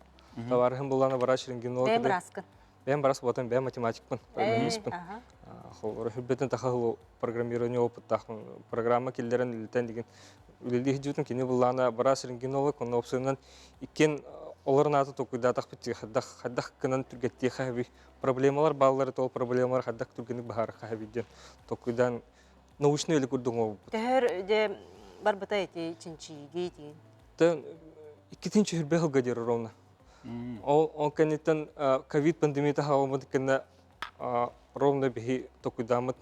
Товарыһым буллана врач рентгенолог. Бэйэм бырааскын. Бэйэм быраас буолтан бэйэм математикпын, программистпын. Холобура хүрбэтин таха программирование опыттаахпын. Программа киллэрэн үлэтэн деген үлэлии сылдьыбытым. Кини буллаана быраас рентгенолог, онно опсуйунан иккиэн олорун ааты толкуйдаатахпыт хайдах хайдах гынан түргэттиэхэ эбий проблемалар бааллар ол проблемалар хайдах түргэнник быһаарыахха эбий диэн толкуйдаан научный үлэ курдук оҥорбуппут. Төһөр дьэ барбыта ити чинчийиги тиин? Иккитинчи хүрбэ сылга диэри ровно. Ол ол кэнниттэн ковид пандемията хаалбыт кэннэ ровно биһи токуйдааммыт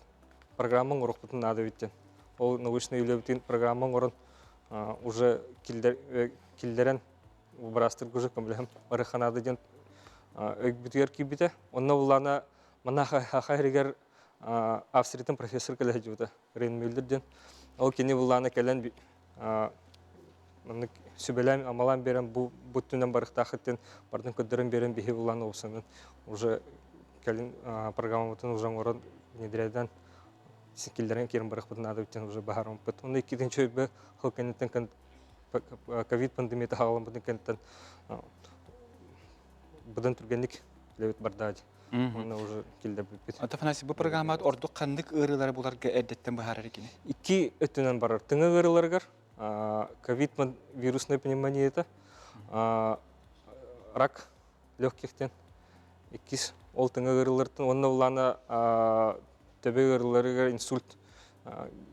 программа оҥоруохпутун наада эбит диэн. Ол научный үлэбитин программа оҥорон уже киллэрэн быраастарга уже көмөлөһөн барыахха наада диэн өйбүтүгэр киирбитэ. Онно буллаана манна хаха иһигэр Австриятын профессор кэлэ сылдьыбыта Рейн Мюллер диэн. Ол кини буллаана кэлэн маннык сүбэлээн амалаан биэрэн бу бу өттүнэн барыахтаахыттан бардын көрдөрөн биэрэн биһи булан уопсанан уже кэлин программабытын уже оҥорон внедрядан киллэрэн киирэн барыахпытын наада диэн уже баһаарыммыт. Онно иккитинчи өйбө хыл кэнниттэн ковид пандемията хаҕаламмытын кэнниттэн быдан түргэнник үлэбит барда Онно уже киллэрбиппит. Афанасий, бу программат ордук ханнык ыарыылары буларга эрдэттэн быһаарар кини? Икки өттүнэн барар. Тыҥа ыарыыларыгар ковид вирусная пневмонията, рак легкихтен, иккис ол тыҥа ыарыылартан уонна улаана төбө ыарыыларыгар инсульт,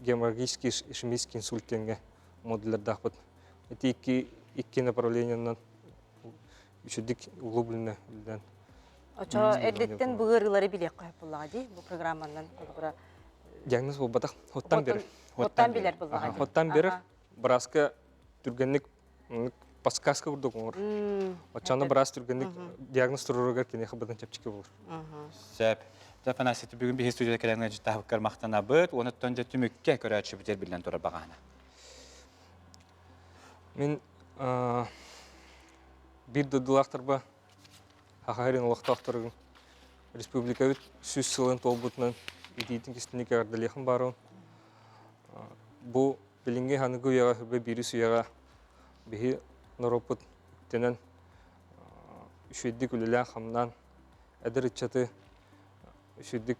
геморрагический ишемический инсульт диэҥҥэ модуллардаахпыт. Ити икки икки направлениенан үчүгдүк углубленно үлэлээн Очо эрдэттэн бу ыарыылары билиэххэ сөп буоллаҕа дии бу программанан холобура диагноз буолбатах хоттан берер хоттан билэр буоллаҕа дии хоттан берер бырааска түргэнник подсказка курдук оҥор оччону быраас түргэнник диагноз туруоругар киниэхэ быдан чэпчэки болор сөп Афанасий бүгүн биһи студияда кэлэн ыалдьыттаабыккар махтанабыт уонуттан дьэ түмүккэ көрөөччүбүтэр биллэн турар баҕаана Мин биир дойдулаахтарба Саха сирин олохтоохторугун республикабыт сүүс сылын туолбутунан итиитин кистиник эҕэрдэлиэхим баарон. Бу билиҥҥи аныгы үйэҕэ, биирис үйэҕэ биһи норуоппут үктэнэн үчүгэйдик үлэлээн-хамнаан эдэр ыччаты үчүгэйдик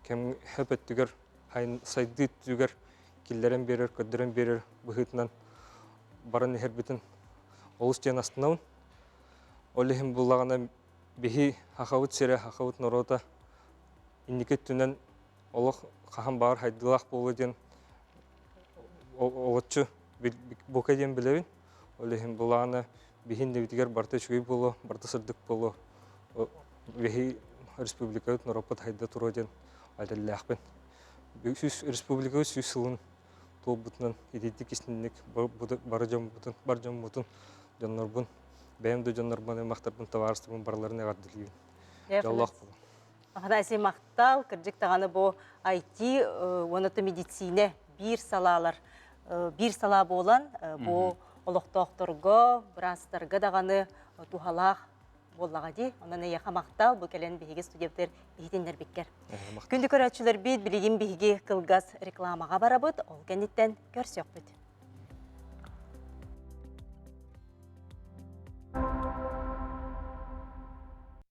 кэм хөп өттүгэр сайдыы өттүгэр киллэрэн биэрэр, көрдөрөн биэрэр быһыытынан баран иһэрбитин олус диэн астынабын. Ол иһин буллаҕына биһи Хахабыт сирэ, Хахабыт норуота инники өттүнэн олох хаһан баҕар хайдылаах буолуо диэн олоччу бука диэн билэбин. Ол иһин булаана биһи иннибитигэр барыта үчүгэй буолуо, барыта сырдык буолуо. Биһи республикабыт норуоппут хайда туруо диэн эрэллээхпин. Сүүс республикабыт сүүс сылын туолбутунан итиитик истинник бары дьоммутун, бар дьоммутун, дьоннорбун, бэйэм да дьоннорбун, аймахтарбын, табаарыстарбын барыларын эҕэрдэлиибин. Дьоллоох буолуҥ. Афанасий махтал, кырдьык даҕаны бу IT уонна медицинэ биир салаалар биир салаа буолан бу олохтоохторго, быраастарга даҕаны туһалаах буоллаҕа дии. Онон эйиэхэ махтал, бу кэлэн биһиги студиябытыгар иһитиннэрбиккэр. Күндү көрөөччүлэрбит, билигин биһиги кылгас рекламаҕа барабыт, ол кэнниттэн көрсүөхпүт.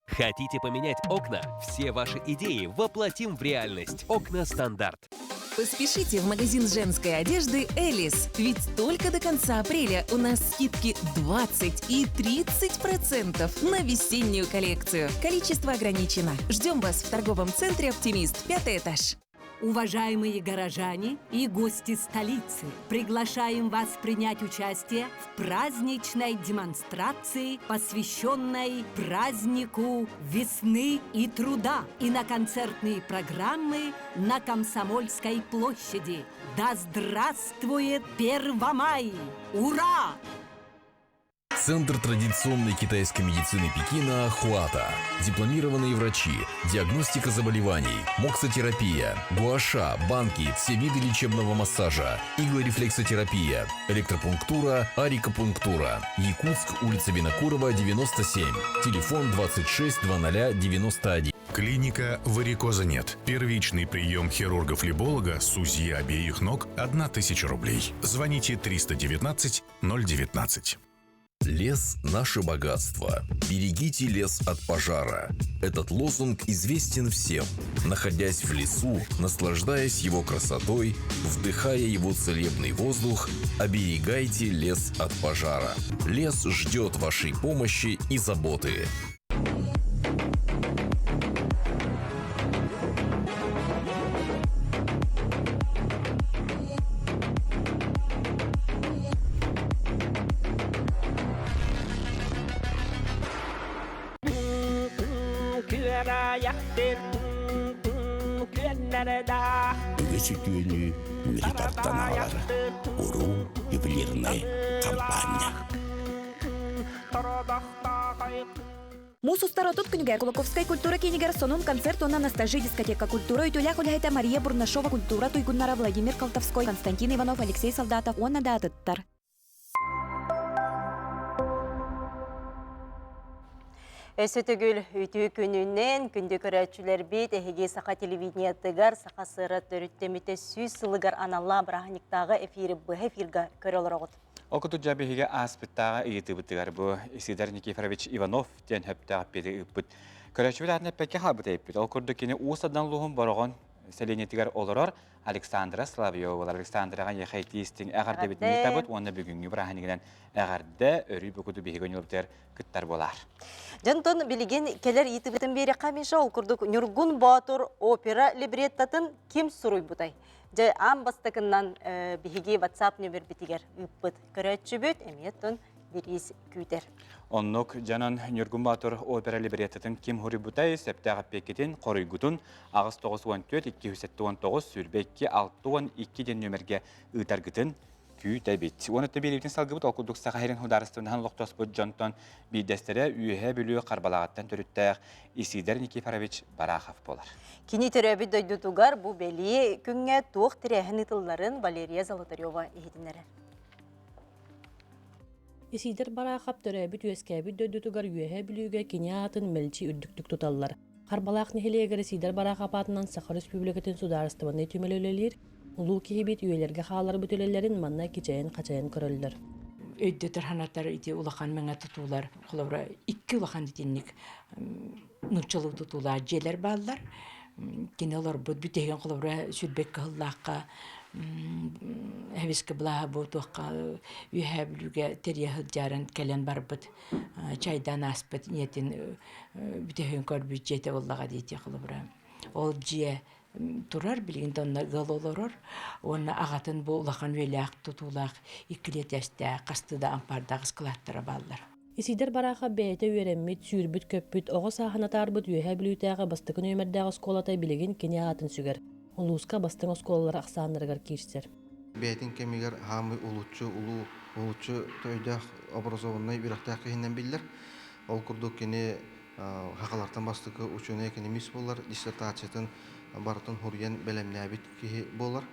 Хотите поменять окна? Все ваши идеи воплотим в реальность. Окна стандарт. Поспешите в магазин женской одежды «Элис», ведь только до конца апреля у нас скидки 20 и 30% на весеннюю коллекцию. Количество ограничено. Ждем вас в торговом центре «Оптимист», пятый этаж. Уважаемые горожане и гости столицы, приглашаем вас принять участие в праздничной демонстрации, посвященной празднику весны и труда и на концертные программы на Комсомольской площади. Да здравствует Первомай! Ура! Центр традиционной китайской медицины Пекина «Хуата». Дипломированные врачи, диагностика заболеваний, моксотерапия, гуаша, банки, все виды лечебного массажа, иглорефлексотерапия, электропунктура, арикопунктура. Якутск, улица Винокурова, 97. Телефон 26 00 91. Клиника «Варикоза нет». Первичный прием хирурга-флеболога с УЗИ обеих ног – 1000 рублей. Звоните 319 019. Лес – наше богатство. Берегите лес от пожара. Этот лозунг известен всем. Находясь в лесу, наслаждаясь его красотой, вдыхая его целебный воздух, оберегайте лес от пожара. Лес ждет вашей помощи и заботы. Үгүс үтүөнү үөрү тардан аҕалар уруу ювелирнай хампаанньа. Муус устар 30 күнүгэр Кулаковскай культура киинигэр сонун концерт уонна Ностальжи дискотека культура үтүөлээх үлэһитэ Мария Бурнашова культура туйгуннара Владимир Колтовской, Константин Иванов, Алексей Солдатов уонна да атыттар. Өссө төгүл үтүө күнүнэн күндү көрөөччүлэрбит эһиги саха телевидениетыгар саха сыра төрүттэммитэ сүүс сылыгар аналлаах бырааһынньыктааҕы эфири быһа эфирга көрө олороҕут. Ол курдук дьэ биһиги ааспыттааҕы ыйытыыбытыгар бу Исидор Никифорович Иванов диэн сөптөөх эппиэти ыыппыт. Көрөөччүбүт аатын эппэккэ хаалбыт эппит. Ол курдук кини Уус Алдан улууһун Бороҕон сэлиэнньэтигэр олорор Александра Соловьева буолар. Александраҕа эйиэхэ итии-истиҥ эҕэрдэбитин ыытабыт уонна бүгүҥҥү бырааһынньыгынан эҕэрдэ өрүү бу курдук биһиги өнүлбүтүгэр кыттар буолар. Дьонтон билигин кэлэр ыйытыыбытын биэриэххэ Миша ол курдук Ньургун Боотур опера либреттатын ким суруйбутай? Дьэ, аан бастакыннан биһиги WhatsApp нөмербитигэр ыыппыт көрөөччүбүт эмиэ тон бириис күүтэр. Оннук дьонон Ньургун Боотур опера либреттатын ким суруйбутай, сөптөөх эппиэккитин, хоруйгутун 8 94 279 22 62 диэн нөмергэ ыытаргытын күүтэбит. Уонна биэриибитин салгыбыт ол курдук Саха сирин судаарыстыбаннаһын олохтоспут дьонтон биирдэстэрэ Үөһээ Бүлүү Харбалааҕыттан төрүттээх Исидор Никифорович Барахов буолар. Кини төрөөбүт дойдутугар бу бэлиэ күҥҥэ туох тэрээһин ыытылларын Валерия Золотарева иһитиннэрэр. Исидор Барахов төрөөбүт-үөскээбит дойдутугар Үөһээ Бүлүүгэ кини аатын мэлдьи үрдүктүк туталлар. Харбалаах нэһилиэгэр Исидор Барахов аатынан Саха Республикатын судаарыстыбаннай түмэлэ үлэлиир. Улуу киһибит үйэлэргэ хааларбыт үлэлэрин манна кичэйэн-хачайан көрөллөр. өйдөтөр санатар ити улахан мэҥэ тутуулар холобура икки улахан итинник нууччалыы тутуулаах дьиэлэр бааллар. Кини олорбут бүтэһигин холобура сүрбэт кыһыллаахха Хэбискэ былааһа бу туохха Үөһээ Бүлүүгэ тэрийэ сылдьарын кэлэн барбыт чайдаан ааспыт ийэтин бүтэһигин көрбүт дьиэтэ буоллаҕа дии холобура. Ол дьиэ турар, билигин да онно ыал олорор уонна аҕатын бу улахан үйэлээх тутуулаах иккилиэтэстээх хастыы да ампаардаах ыскылааттара бааллар. Исидор Барахов бэйэтэ үөрэммит, сүүрбүт-көппүт, оҕо сааһын атаарбыт Үөһээ Бүлүүтээҕи бастакы нүөмэрдээх оскуолата билигин кини аатын сүгэр. Улууска бастыҥ оскуолалар ахсааннарыгар киирсэр. Бэйэтин кэмигэр хаамыы улуччу улуу улуччу өйдөөх образованнай үөрэхтээх киһинэн биллэр. Ол курдук кини Хахалартан бастакы ученый-экономист буолар, диссертациятын барытын хуруйан бэлэмнээбит киһи буолар.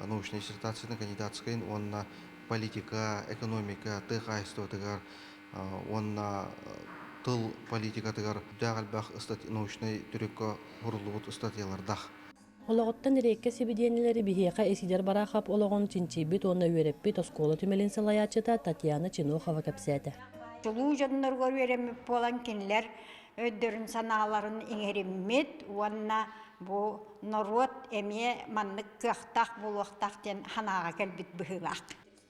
Научнай диссертациятын кандидатскайын уонна политика, экономика, тыа хаһаайыстыбатыгар уонна тыл политикатыгар дээх элбэх научнай төрүккэ хуруллубут ыстатыйалардаах. Олоҕуттан эриэккэ сибидиэнньэлэри биһиэхэ Исидор Барахов олоҕун чинчийбит уонна үөрэппит оскуола түмэлин салайааччыта Татьяна Чинохова кэпсээтэ. Чулуу дьонноругар үөрэммит буолан кинилэр өйдөрүн-санааларын иҥэриммит уонна бу норуот эмиэ маннык кыахтаах буолуохтаах диэн санааҕа кэлбит быһыылаах.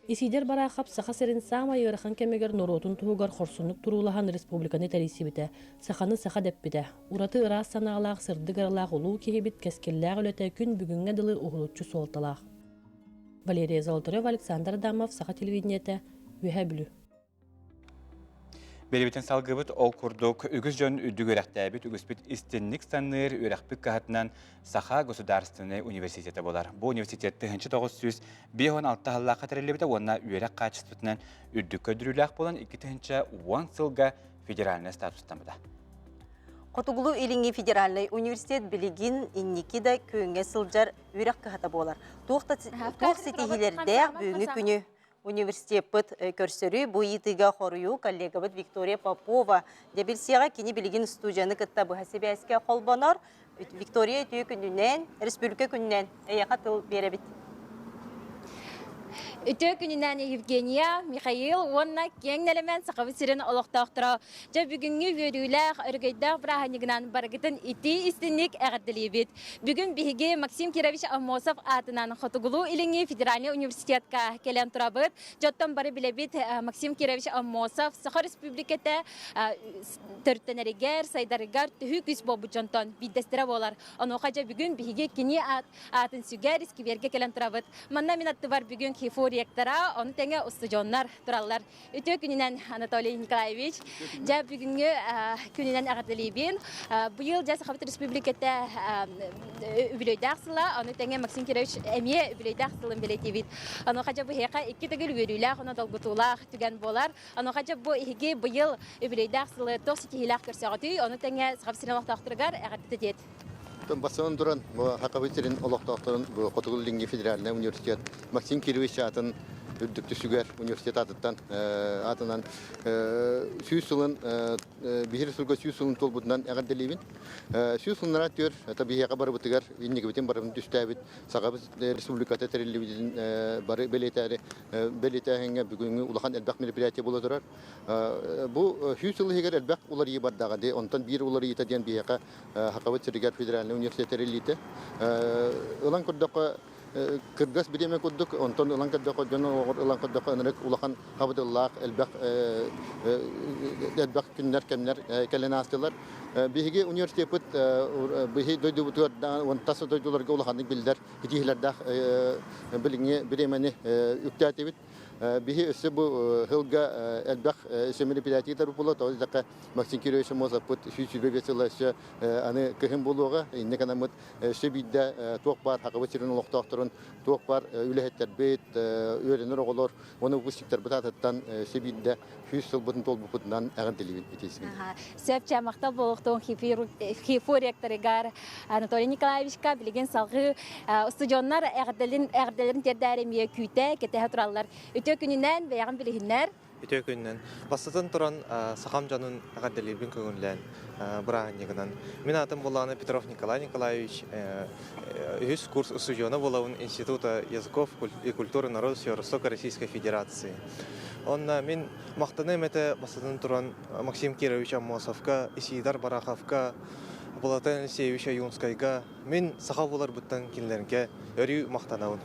Исидор Барахов Саха сирин саамай ыарахан кэмигэр норуотун туһугар хорсуннук туруулаһан республиканы тэрийсибитэ, саханы саха дэппитэ. Ураты ыраас санаалаах, сырдык ыралаах улуу киһибит кэскиллээх үлэтэ күн бүгүҥҥэ дылы уһулуччу суолталаах. Валерия Золотарева, Александр Адамов, Саха телевидениетэ, Үөһээ Бүлүү. Биэрибитин салгыбыт ол курдук үгүс дьон үрдүк үөрэхтээбит, үгүспүт истинник саныыр үөрэхпит кыһатынан Саха государственнай университета буолар. Бу университет 1956 сыллаахха тэриллибитэ уонна үөрэх хаачыстыбатынан үрдүк көрдөрүүлээх буолан 2010 сылга федеральнай статустаммыта. Хотугулуу-Илиҥҥи федеральнай университет билигин инники да күөҥҥэ сылдьар үөрэх кыһата буолар. Туох да туох ситиһиилэрдээх бүгүҥҥү күнү Университеппыт көрсөрүү бу ыйытыыга хоруйу коллегабыт Виктория Попова дьэбилсиэҕэ кини билигин студияны кытта быһа сибээскэ холбонор. Виктория үтүө күнүнэн, республика күнүнэн эйиэхэ тыл биэрэбит. Үтүө күнүнэн Евгения, Михаил уонна киэҥ нэлэмэн Сахабыт сирин олохтоохторо. Дьэ бүгүҥҥү үөрүүлээх, өрөгөйдөөх бырааһынньыгынан барыгытын итии истинник эҕэрдэлиибит. Бүгүн биһиги Максим Кирович Аммосов аатынан Хотугулуу-Илиҥҥи федеральнай университетка кэлэн турабыт. Дьоттон бары билэбит Максим Кирович Аммосов Саха Республиката төрүттэнэригэр, сайдарыгар төһүү күүс буолбут дьонтон биирдэстэрэ буолар. Онуоха дьэ бүгүн биһиги кини аатын сүгэр искибиэргэ кэлэн турабыт. Манна мин аттыбар бүгүн ХИФУ ректора, ону тэҥэ устудьуоннар тураллар. Үтүө күнүнэн, Анатолий Николаевич. Дьэ, бүгүҥҥү күнүнэн эҕэрдэлиибин. Быйыл дьэ Сахабыт Республиката үбүлүөйдээх сыла, ону тэҥэ Максим Кирович эмиэ үбүлүөйдээх сылын бэлиэтиибит. Онуоха дьэ быһыаха икки төгүл үөрүүлээх уонна долгутуулаах түгэн буолар. Онуоха дьэ бу иһиги быйыл үбүлүөйдээх сылы туох ситиһиилээх көрсөҕүтүй, ону тэҥэ Сахабыт сирин олохтоохторугар эҕэрдэ диэт. Бастатан туран, бу Сахабыт сирин олохтоохторун бу Хотугу Илиҥҥи федеральнай университет Максим Кирович аатын үрдүк түсүгэр университет аатыттан аатынан 100 сылын биһир сылга 100 сылын туолбутунан эҕэрдэлиибин. 100 сылынара түөр это биһиэхэ барыбытыгар инникибитин барыбын түстээбит Сахабыт республиката тэриллибитин бары бэлиэтээри бэлиэтээһиҥҥэ бүгүҥҥү улахан элбэх мероприятие буола турар. Бу 100 сыл иһигэр элбэх уларыйыы бардаҕа дии. Онтон биир уларыйыыта диэн биһиэхэ Сахабыт сиригэр федеральнай университет тэриллиитэ. Ылан көрдөххө, кыргас бириэмэ курдук, онтон ылан көрдөххө, дьон олоҕор ылан көрдөххө, ынырык улахан хабыдыллаах элбэх элбэх күннэр, кэмнэр кэлэн аастылар. Биһиги университеппыт биһи дойдубутугар тас дойдуларга улаханнык биллэр итиилэрдээх билиҥҥи бириэмэни үктээтибит. Биһи өссө бу сылга элбэх өссө мероприятие була, тоҕо диэтэххэ Максим Кирович Аммосовпут 125 сыла өссө аны кыһын буолуоҕа. Инньэ гынаммыт өссө биирдэ туох баар Хакабыт сирин олохтоохторун, туох баар үлэһиттэрбит, үөрэнэр оҕолор уонна выпускниктарбыт аатыттан өссө биирдэ 100 сылбытын туолбуппутунан эҕэрдэлиибин итиисин. Сөп чэ махтал буолуохтун ХИФУ ректорыгар Анатолий Николаевичка билигин салгыы устудьуоннар эҕэрдэлэрин тиэрдээри эмиэ күүтэ, кэтэһэ тураллар. Үтүө күнүнэн бэйэҕин билиһиннэр. Үтүө күнүнэн. Бастатан туран, сахам дьонун эҕэрдэлиирбин көҥүллээн бырааһынньыгынан. Мин аатым буоллаҕына Петров Николай Николаевич, үһүс курс устудьуона буолабын Института языков и культуры народов Северо-Востока Российской Федерации. Онно мин махтаныам этэ бастатан туран Максим Кирович Аммосовка, Исидар Бараховка, Платон Алексеевич Ойуунскайга, Мин саха буоларбыттан кинилэргэ өрүү махтанабын.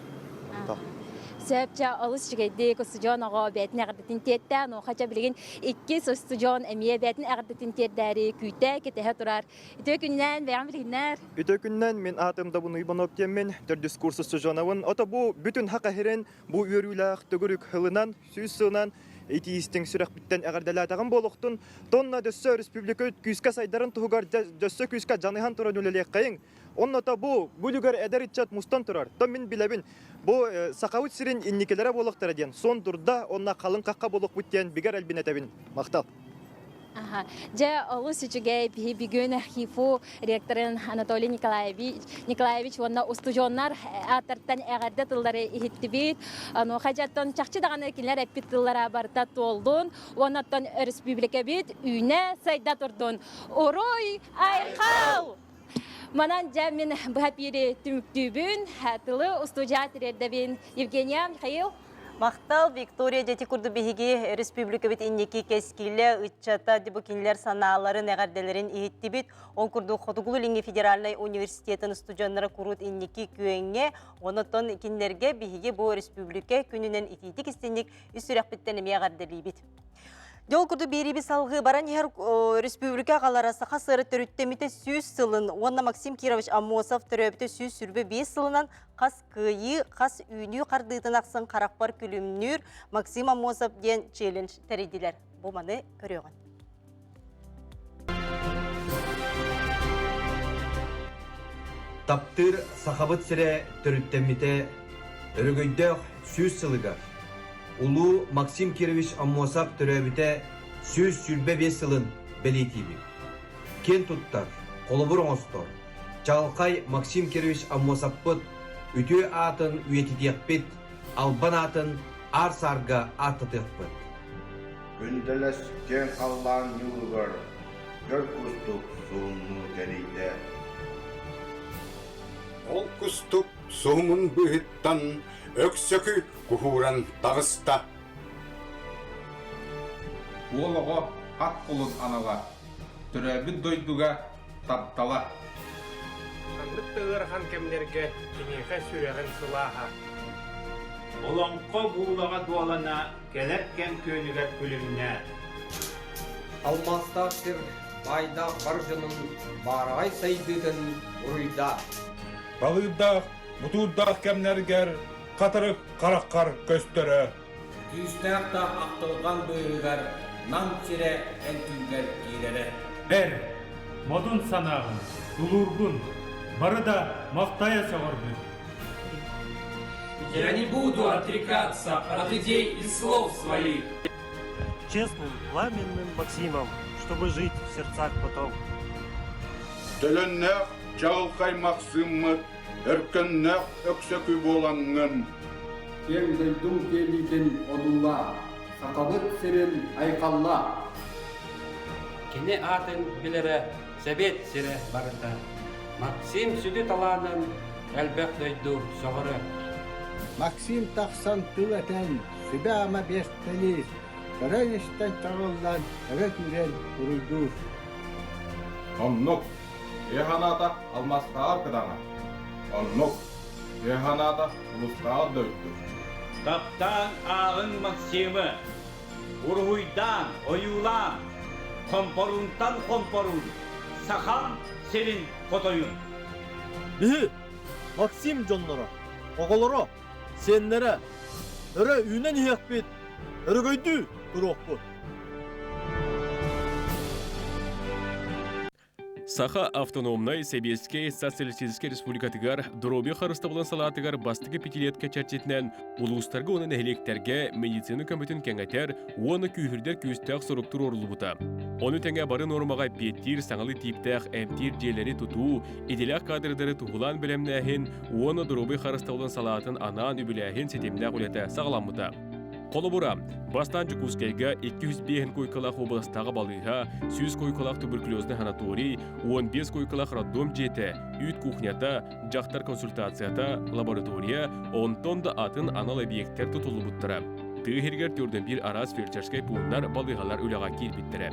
Сөп, чэ, олус үчүгэйдик устудьуон оҕо бэйэтин эҕэрдэтин тиэртэ. Онуоха чэ билигин иккис устудьуон эмиэ бэйэтин эҕэрдэтин тиэрдээри күүтэ, кэтэһэ турар. Үтүө күнүнэн, бэйэҕин билигиннэр. Үтүө күнүнэн, мин аатым Добун Уйбанов диэммин, төрдүс курс устудьуонабын. Ото бу бүтүн хак эһирин бу үөрүүлээх төгүрүк һылынан, сүүс сылынан итиистиҥ сүрэхпиттэн эҕэрдэлээтэҕим буолуохтун. Тонна дөссө республика күүскэ сайдарын туһугар дөссө күүскэ дьаныһан туран үлэлиэххэйиҥ. Онното бу бүлүгэр эдэр ыччат мустан турар. То мин билэбин, бу Сахабыт сирин инникилэрэ буолуохтара диэн сон турда, онно халыҥ хахха буолуохпут диэн бигэр элбин этэбин. Махтал. Аха. Дьэ, олус үчүгэй биһи бүгүн ХИФУ ректорын Анатолий Николаевич, Николаевич уонна устудьуоннар ааттартан эҕэрдэ тыллары иһиттибит. Онуоха дьэттон чахчы даҕаны кинилэр эппит тыллара барыта туоллун. Уонна оттон өрөспүүбүлүкэбит үүнэ сайда турдун. Уруй айхал! Манан дьэ мин быһа пиири түмүктүүбүн, тылы устудьуйа тириэрдэбин. Евгения, Михаил. Махтал, Виктория дьэти курдук биһиги республикабыт инники кэскилэ, ыччата бу кинилэр санааларын, эҕэрдэлэрин иһиттибит. Ол курдук Хотугулуу-Илиҥҥи федеральнай университетын студеннара куруут инники күөҥҥэ, онон кинилэргэ биһиги бу республика күнүнэн итиитик истинник үс сүрэхпиттэн эмиэ эҕэрдэлиибит. Дьол курдук биэрииби салгыы баран иһэр республика аҕалара Саха сыра төрүттэммитэ 100 сылын уонна Максим Кирович Аммосов төрөөбүтэ 125 сылынан хас кыайыы, хас үүнүү хардыытын ахсын харахпар күлүмнүүр Максим Аммосов диэн челлендж тэрийдилэр. Бу маны көрүөҕүн. Таптыыр Сахабыт сирэ төрүттэммитэ өрөгөйдөөх 100 сылыгар улуу Максим Кирович Аммосов төрөөбүтэ 125 сылын бэлиэтиибит. Киэн туттар, холобур оҥостор, чаҕылхай Максим Кирович Аммосовпыт үтүө аатын үйэтитиэхпит, албан аатын аар-саарга ааттатыахпыт. Күндэлэс киэҥ халлаан ньууругар көр кустук суһумнуу тэнийдэ. Ол кустук суһумун быыһыттан өксөкү куһууран таҕыста. Уол оҕо ат кулун анала, төрөөбүт дойдуга таптала. Ханнык да ыарахан кэмнэргэ киниэхэ сүрэҕин сылааһа. Олоҥхо буулаҕа дуолана кэлэр кэм күөнүгэр күлүмнэ. Алмаастаах сир баайдаах бар дьонун баараҕай сайдыытын уруйдаа. Балыырдаах, бутуурдаах кэмнэргэр хатырык хараххар көстөрө. Күүстээх да ахтылҕан быыһыгар Нам сирэ эн түүлгэр киирэрэ. Эр, модун санааҕын, тулуургун бары да махтайа сөҕөрбүт. Я не буду отрекаться от идей и слов своих. Честным, пламенным Максимом, чтобы жить в сердцах потом. Төлөннөөх чаҕылхай Махсыммыт өркөннөөх өксөкү буолаҥҥын. Киэҥ дойдуҥ киэлиитин одуулаа, Сахабыт сирин айхаллаа! Кини аатын билэрэ Сэбиэт сирэ барыта. Максим сүдү талаанын элбэх дойду сөҕөрө. Максим тахсан тыл этэн, сүбэ-ама биэртэлиир, көрөн-истэн чаҕыллан, өрө күүрэн уруйдуур. Оннук, Киһи санаата алмаастааҕар кытаанах. Оннук, киһи санаата улуустааҕар да үрдүк. Таптаан ааҕыҥ Максимы, уруһуйдаан, ойуулаан, хомпоруунтан хомпоруун, сахам сирин хотойун. Биһи Максим дьонноро, оҕолоро, сиэннэрэ өрө үүнэн иһиэхпит, өрөгөйдүү туруохпут. Саха автономнай Сэбиэскэй Социалистическай Республикатыгар доруобуйа харыстабылын салаатыгар бастакы пятилетка чэрчитинэн улуустарга уонна нэһилиэктэргэ медицина көмөтүн кэҥэтэр уонна күүһүрдэр күүстээх сорук туруоруллубута. Ону тэҥэ бары нуормаҕа эппиэттиир саҥалыы тииптээх эмтиир дьиэлэри тутуу, идэлээх кадрдары туһулаан бэлэмнээһин уонна доруобуйа харыстабылын салаатын анаан үбүлээһин ситимнээх үлэтэ саҕаламмыта. Холобура, бастаан Дьокуускайга 205 куйкалаах уобаластааҕы балыыһа, 100 куйкалаах туберкулезный санаторий, 15 куйкалаах роддом дьиэтэ, үүт кухнята, дьахтар консультацията, лаборатория, онтон да атын анал эбийиэктэр тутуллубуттара. Тыа иһигэр төрдөн биир араас фельдшерскэй пууннар, балыыһалар үлэҕэ киирбиттэрэ.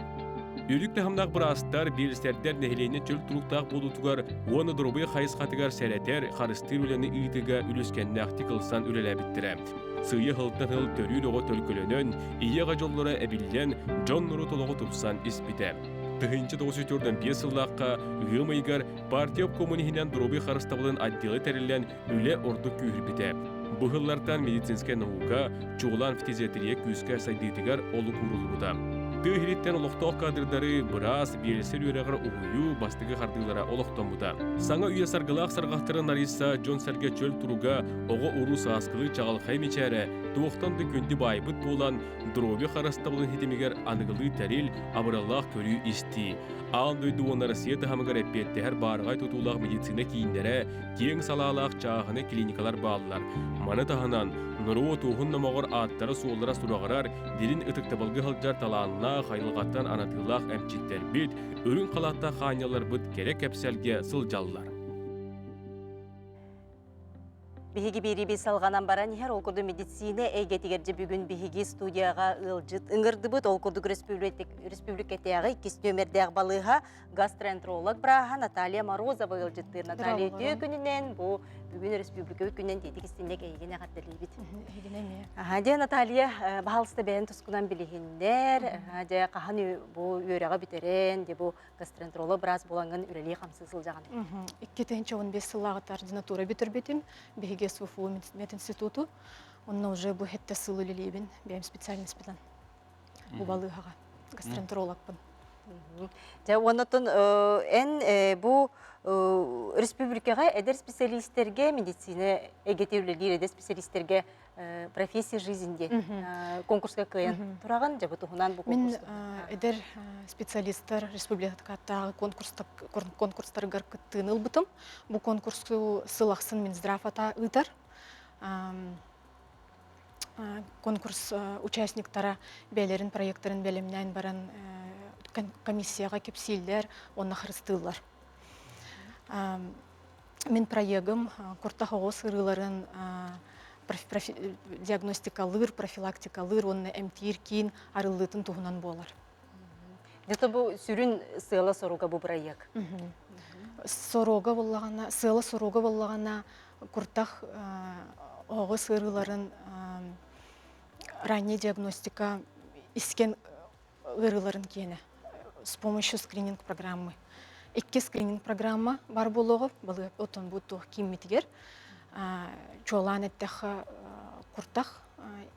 Үрдүк таһымнаах быраастар, биэлсэрдэр нэһилиэнньэ чөл туруктаах буолуутугар уонна доруобуйа хайысхатыгар сэрэтэр, харыстыыр үлэни ыытыыга үлүскэннээхтик ылсан үлэлээбиттэрэ. Сыыйа сылтан сыл төрүүр оҕо төлкөлөнөн, ийэ-аҕа дьоллоро эбиллэн, дьон-норуот олоҕо тупсан испитэ. 1945 сыллаахха ыам ыйыгар партия обкомун иһинэн доруобуйа харыстабылын отдела тэриллэн үлэ ордук күүһүрбүтэ. Бу сыллартан медицинскэй наука, чуолаан фтизиатрия күүскэ сайдыытыгар олук ууруллубута. Тыа иһириттэн олохтоох кадрдары быраас, биэлсэр үөрэҕэр уһуйуу бастакы хардыылара олохтоммута. Саҥа үйэ саргылаах сарҕахтарын арыйса дьон-сэргэ чөл туруга, оҕо-уруу сааскылыы чаҕылхай мичээрэ, туохтан да күндү баайбыт буолан, доруобуйа харыстабылын ситимигэр аныгылыы тэрил, абыраллаах көрүү-истии, аан дойду уонна Россия таһымыгар эппиэттэһэр баараҕай тутуулаах медицина кииннэрэ, киэҥ салаалаах чааһынай клиникалар бааллар. Маны таһынан, норуот уһун номоҕор ааттара-суоллара сураҕырар, дириҥ ытыктабылга сылдьар талааннаах, айылҕаттан анатыылаах эмчиттэрбит, үрүҥ халааттаах хаанньаларбыт кэрэ кэпсэлгэ сылдьаллар. Биһиги биэриибит салҕанан баран иһэр, ол курдук медицина эйгэтигэр дьэ бүгүн биһиги студияҕа ыалдьыт ыҥырдыбыт. Ол курдук республикатааҕы иккис нүөмэрдээх балыыһа гастроэнтеролог бырааһа Наталья Морозова ыалдьыттыыр. Наталья үтүө күнүнэн бу бүгүн республика күнүнэн тиэтик истиннек эйигин эҕэрдэлиибит. Эһигин эмиэ. Аха, дьэ Наталья, баһаалыста бэйэн тускунан билиһиннэр, дьэ хаһан бу үөрэҕи бүтэрэн, дьэ бу гастроэнтеролог быраас буолаҥҥын үлэлии-хамсыы сылдьаҕын. 2015 сыллааҕыта ординатура бүтэрбитим. Биһиги СВФУ мединституту. Онно уже бу хетте сыл үлэлиибин, бэйэм специальностьпынан. Бу балыыһаҕа гастроэнтерологпын. Дьэ, оннотон эн бу республикаҕа эдэр специалистэргэ медицина эйгэтэ үлэлиир эдэр специалистэргэ профессия жизнь диэн конкурска кыайан тураҕын дьэ бу туһунан бу Мин эдэр специалисттар республикатааҕы конкурстарыгар кыттыыны ылбытым. Бу конкурсу сыл ахсын Минздрав ата ыытар. Конкурс участниктара бэйэлэрин проекттарын бэлэмнээн баран комиссияҕа кэпсииллэр уонна харыстыыллар. Мин проегым куртах оҕо сырыыларын диагностикалыыр, профилактикалыыр уонна эмтиир киин арыллыытын туһунан буолар. Где-то бу сүрүн сыала-соруга бу проект. Соруга буоллаҕына, сыала-соруга буоллаҕына куртах оҕо сырыыларын ранняя диагностика искен ыарыыларын киэнэ с помощью скрининг программы. Икки скрининг программа бар буолуоҕа, балыга отон бу туох кииммитигэр чуолаан эттэххэ куртах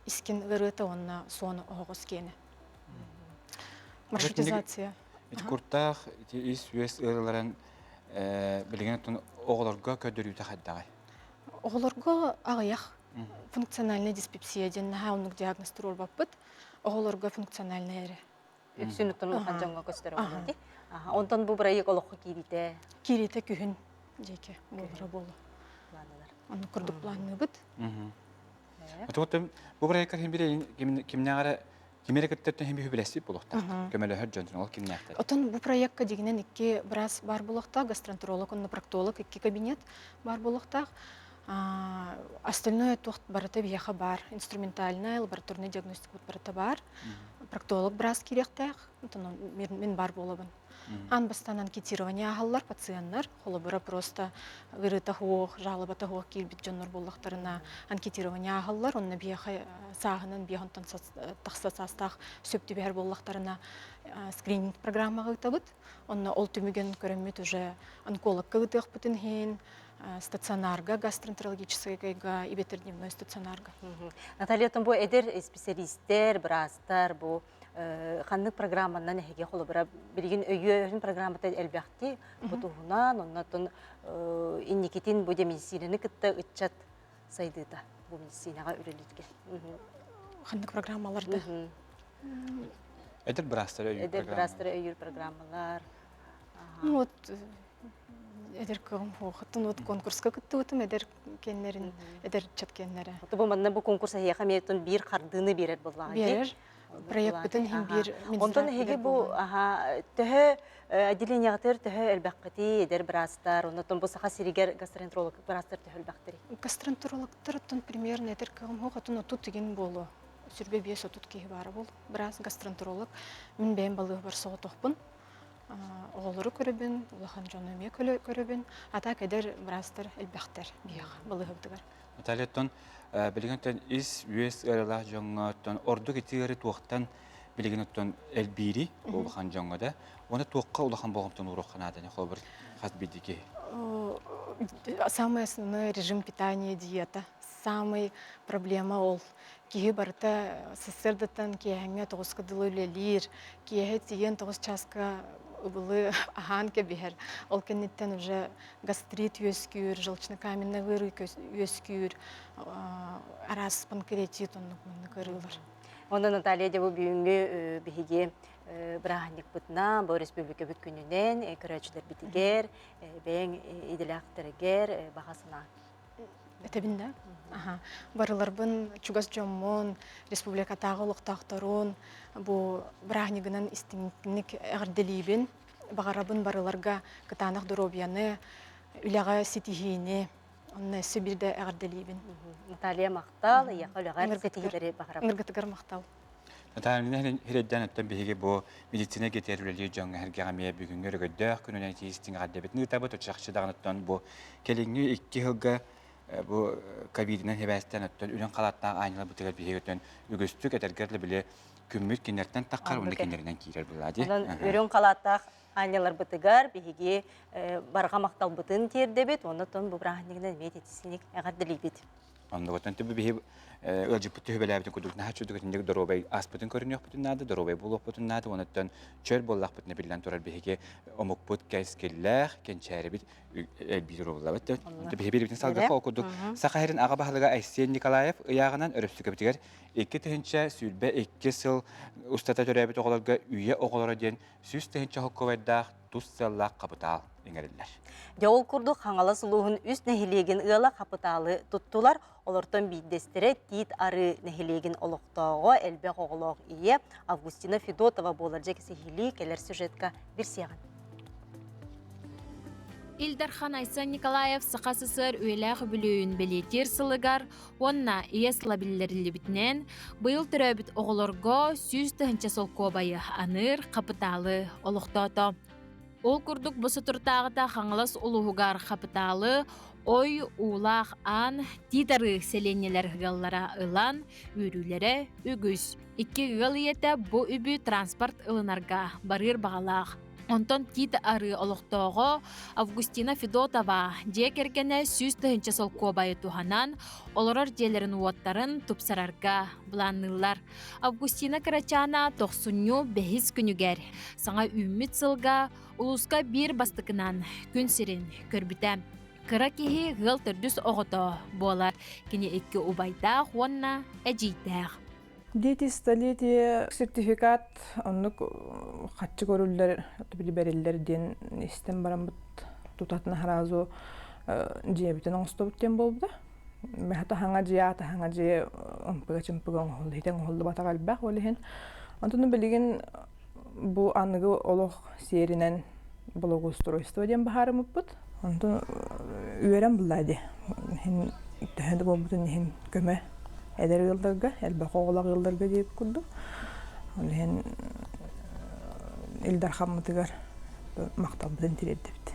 искин ыарыыта уонна суон оһоҕос киэнэ. Маршрутизация. Ити куртах ити ис-үөс ыарыыларын билигин оттон оҕолорго көрдөрүүтэ хайдаҕай? Оҕолорго аҕыйах функциональная диспепсия диэн наһаа оннук диагноз туруорбаппыт. Оҕолорго функциональная эрэ. Үксүн оттон улахан дьоҥҥо көстөр оҕолор дии. Онтон бу бырайыак олоххо киириитэ? Киириитэ күһүн диэки буолара буолуо. Планнанар. Оннук курдук планныыбыт. Отуоттан бу бырайыакка ким бире кимнээҕэр эрэ кими эрэ кытта иһин билэсип буолуохтаах. Көмөлөһөр дьон ол кимнээхтэр. Отон бу проекка дигинэн икки быраас баар буолуохтаах, гастроэнтеролог уонна проктолог икки кабинет баар буолуохтаах. Остальное туох барыта биһиэхэ баар. Инструментальная, лабораторная диагностика барыта баар. Проктолог быраас киириэхтээх, онтон мин баар буолабын. Аан бастаан анкетирование ааһаллар пациеннар, холобура просто ыарыыта суох, жалобата суох киирбит дьоннор буоллахтарына анкетирование ааһаллар, онно биһиэхэ сааһынан биэс онтон тахса саастаах сөп түбэһэр буоллахтарына скрининг программаҕа ыытабыт. Онно ол түмүгүн көрөммүт уже онкологка ыытыахпытын иһин, стационарга, гастроэнтерологическайга, эбэтэр дневной стационарга. Наталья, бу эдэр специалистер, быраастар, бу ханнык программанан эһиги холобура билигин өйүөһүн программата элбэхти бу туһунан оннотон инникитин бу медицинаны кытта ыччат сайдыыта бу медицинаҕа үлэлииргэ ханнык программаларда эдэр быраастары өйүүр эдэр быраастары өйүүр программалар ну вот. Эдэр кыым хуохаттан вот конкурска кыттыбытым эдэр кеннерин, эдэр ыччат кеннере. Бу манна бу конкурс эһиэхэ эмиэ биир хардыыны биэрэр буоллаҕа Биэрэр. Проекпытын иһин биир Онтон эһиги бу аха төһө отделениеҕытыгар төһө элбэххитий эдэр быраастар, оннотон бу Саха сиригэр гастроэнтеролог быраастар төһө элбэхтэрий? Гастроэнтерологтар оттон примерно эдэр кыым хуох отун отут игин буолуо. Сүрбэ биэс отут киһи баара буол. Быраас гастроэнтеролог. Мин бэйэм балыыһабар соҕотохпун. Оҕолору көрөбүн, улахан дьону эмиэ көрөбүн. А так эдэр быраастар элбэхтэр биһиэхэ балыыһабытыгар. Наталья, оттон билигин оттон ис-үөс ыарыылаах дьоҥҥо оттон ордук ити ыарыы туохтан билигин оттон элбиирий улахан дьоҥҥо да уонна туохха улахан болҕомтону ууруохха нааданы холобур хас биирдии киһи? Самый основной режим питания, диета. Самый проблема ол. Киһи барыта сарсыардаттан киэһэҥҥэ тоҕуска дылы үлэлиир, киэһэ тиийэн тоҕус чааска ыбылы аһаан кэбиһэр. Ол кэнниттэн уже гастрит үөскүүр, желчнокаменный ыарыы үөскүүр, араас панкреатит оннук маннык ыарыылар. Онон Наталья дьэ бу бүгүҥҥү биһиги бырааһынньыкпытынан, бу республикабыт күнүнэн көрөөччүлэрбитигэр, бэйэҥ идэлээхтэригэр баҕа санаа Этэбин да? Аха. Барыларбын чугас дьоммун, республикатааҕы олохтоохторун бу бырааһынньыгынан истиҥник эҕэрдэлиибин. Баҕарабын барыларга кытаанах доруобуйаны, үлэҕэ ситиһиини, онно өссө биирдэ эҕэрдэлиибин. Наталья махтал, эйиэхэ үлэҕэр ситиһиилэри баҕарабын. Ыҥыргытыгар махтал. Наталья Хирэйдээн оттон биһиги бу медицина эйгэтигэр үлэлиир дьоҥҥо эһэргэҕэ эмиэ бүгүҥҥү өрөгөйдөөх күнүнэн итии-истиҥ эҕэрдэбитин ыытабыт. Чахчы даҕаны оттон бу кэлиҥҥи икки сылга бу ковидынан сибээстээн оттон үрүҥ халааттаах аанньаларбытыгар биһиги оттон үгүстүк этэргэр да били күммүт кинилэртэн таххар уонна кинилэринэн киирэр буоллаа дии. Онон үрүҥ халааттаах аанньаларбытыгар биһиги барҕа махталбытын тиэрдэбит уонна оттон бу бырааһынньыгынан эмиэ ититисиник эҕэрдэлиибит. Оннугуттан түбү биһи ыалдьыппыт түһүбэлээбитин курдук наһаа чудук итинник доруобай аспытын көрүнүөхпүтүн наада, доруобай буолуохпутун наада, онуттан чөл буоллахпытына биллэн турар биһиги омукпут кэскиллээх, кэнчээрибит элбиир урууллабыт. Биһи биирбитин салгыахха ол курдук Саха сирин аҕа баһылыга Айсен Николаев ыйааҕынан өрөспүүбүлүкэбитигэр 2022 сыл устата төрөөбүт оҕолорго үйэ оҕолоро диэн 100 000 холкуобайдаах тус сыаллаах хапытаал иҥэриллэр. Дьэ ол курдук Хаҥалас улууһун үс нэһилиэгин ыала хапытаалы туттулар. Олортон биирдэстэрэ Тиит Арыы нэһилиэгин олохтооҕо, элбэх оҕолоох ийэ Августина Федотова буолар дьэ сиһилии кэлэр сюжетка билсиэҕин. Ил Дархан Айсен Николаев Саха СССР үйэлээх үбүлүөйүн бэлиэтиир сылыгар уонна ийэ сыла биллэриллибитинэн, быйыл төрөөбүт оҕолорго 100 000 солкуобайы аныыр хапытаалы олохтоото. Ол курдук бу соторутааҕыта Хаҥалас улууһугар хапытаалы Ой, Уулаах Аан, Тиит Арыы сэлиэнньэлэр ыаллара ылан, үөрүүлэрэ үгүс. Икки ыал ийэтэ бу үбү транспорт ылынарга барыыр баҕалаах. Онтон Тиит Арыы олохтооҕо Августина Федотова дьиэ кэргэнэ 100 000 солкуобайы туһанан, олорор дьиэлэрин уоттарын тупсарарга былаанныыллар. Августина Кырачаана тохсунньу бэһис күнүгэр саҥа үүммүт сылга улууска биир бастакынан күн сирин көрбүтэ. Кыра киһи ыал төрдүс оҕото буолар. Кини икки убайдаах уонна эдьиийдээх. Дети столетие сертификат оннук хаччы көрүллэр, бэриллэр диэн истэн бараммыт тутатына сразу дьиэбитин оҥостобут диэн буолбута. Мэхэ хаҥа дьиэ аата хаҥа дьиэ ымпыга-чымпыга оҥоһулла итэ оҥоһуллубатах элбэх ол иһин. Онтон билигин бу аныгы олох сиэринэн благоустройство диэн быһаарыммыппыт. Онтон үөрэн булла дии. Иһин төһө да буолбутун иһин көмө эдэр ыалларга, элбэх оҕолоох ыалларга диэбит курдук. Ол иһин Ил Дархаммытыгар махталбытын тириэрдэбит.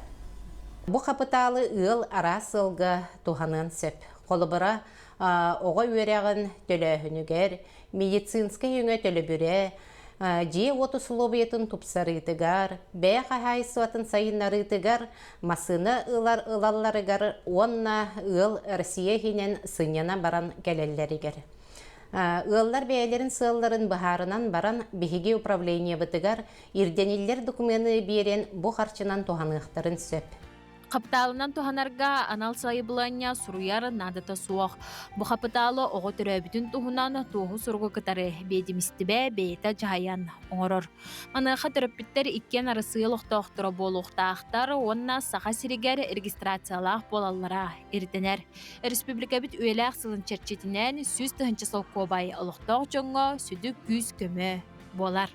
Бу хапытаалы ыал араас сыалга туһаныан сөп. Холобура, оҕо үөрэҕин төлөөһүнүгэр, медицинскэй өҥө төлөбүрэ, дьиэ-уот усулуобуйатын тупсарыытыгар, бэйэ хаһаайыстыбатын сайыннарыытыгар, массыына ылар ылалларыгар уонна ыал Россия иһинэн сынньана баран кэлэллэригэр. Ыаллар бэйэлэрин сыалларын быһаарынан баран, биһиги управлениебытыгар ирдэниллэр докумены биэрэн бу харчынан туһаныахтарын сөп. Хапытаалынан туһанарга анал сайабылыанньа суруйар наадата суох. Бу хапытаалы оҕо төрөөбүтүн туһунан туоһу суругу кытары биэдимистибэ бэйэтэ дьаһайан оҥорор. Маныаха төрөппүттэр иккиэн Арассыыйа олохтоохторо буолуохтаахтар уонна Саха сиригэр регистрациялаах буолаллара ирдэнэр. Өрөспүүбүлүкэбит үйэлээх сылын чэрчитинэн 100 000 солкуобай олохтоох дьоҥҥо сүдү күүс-көмө буолар.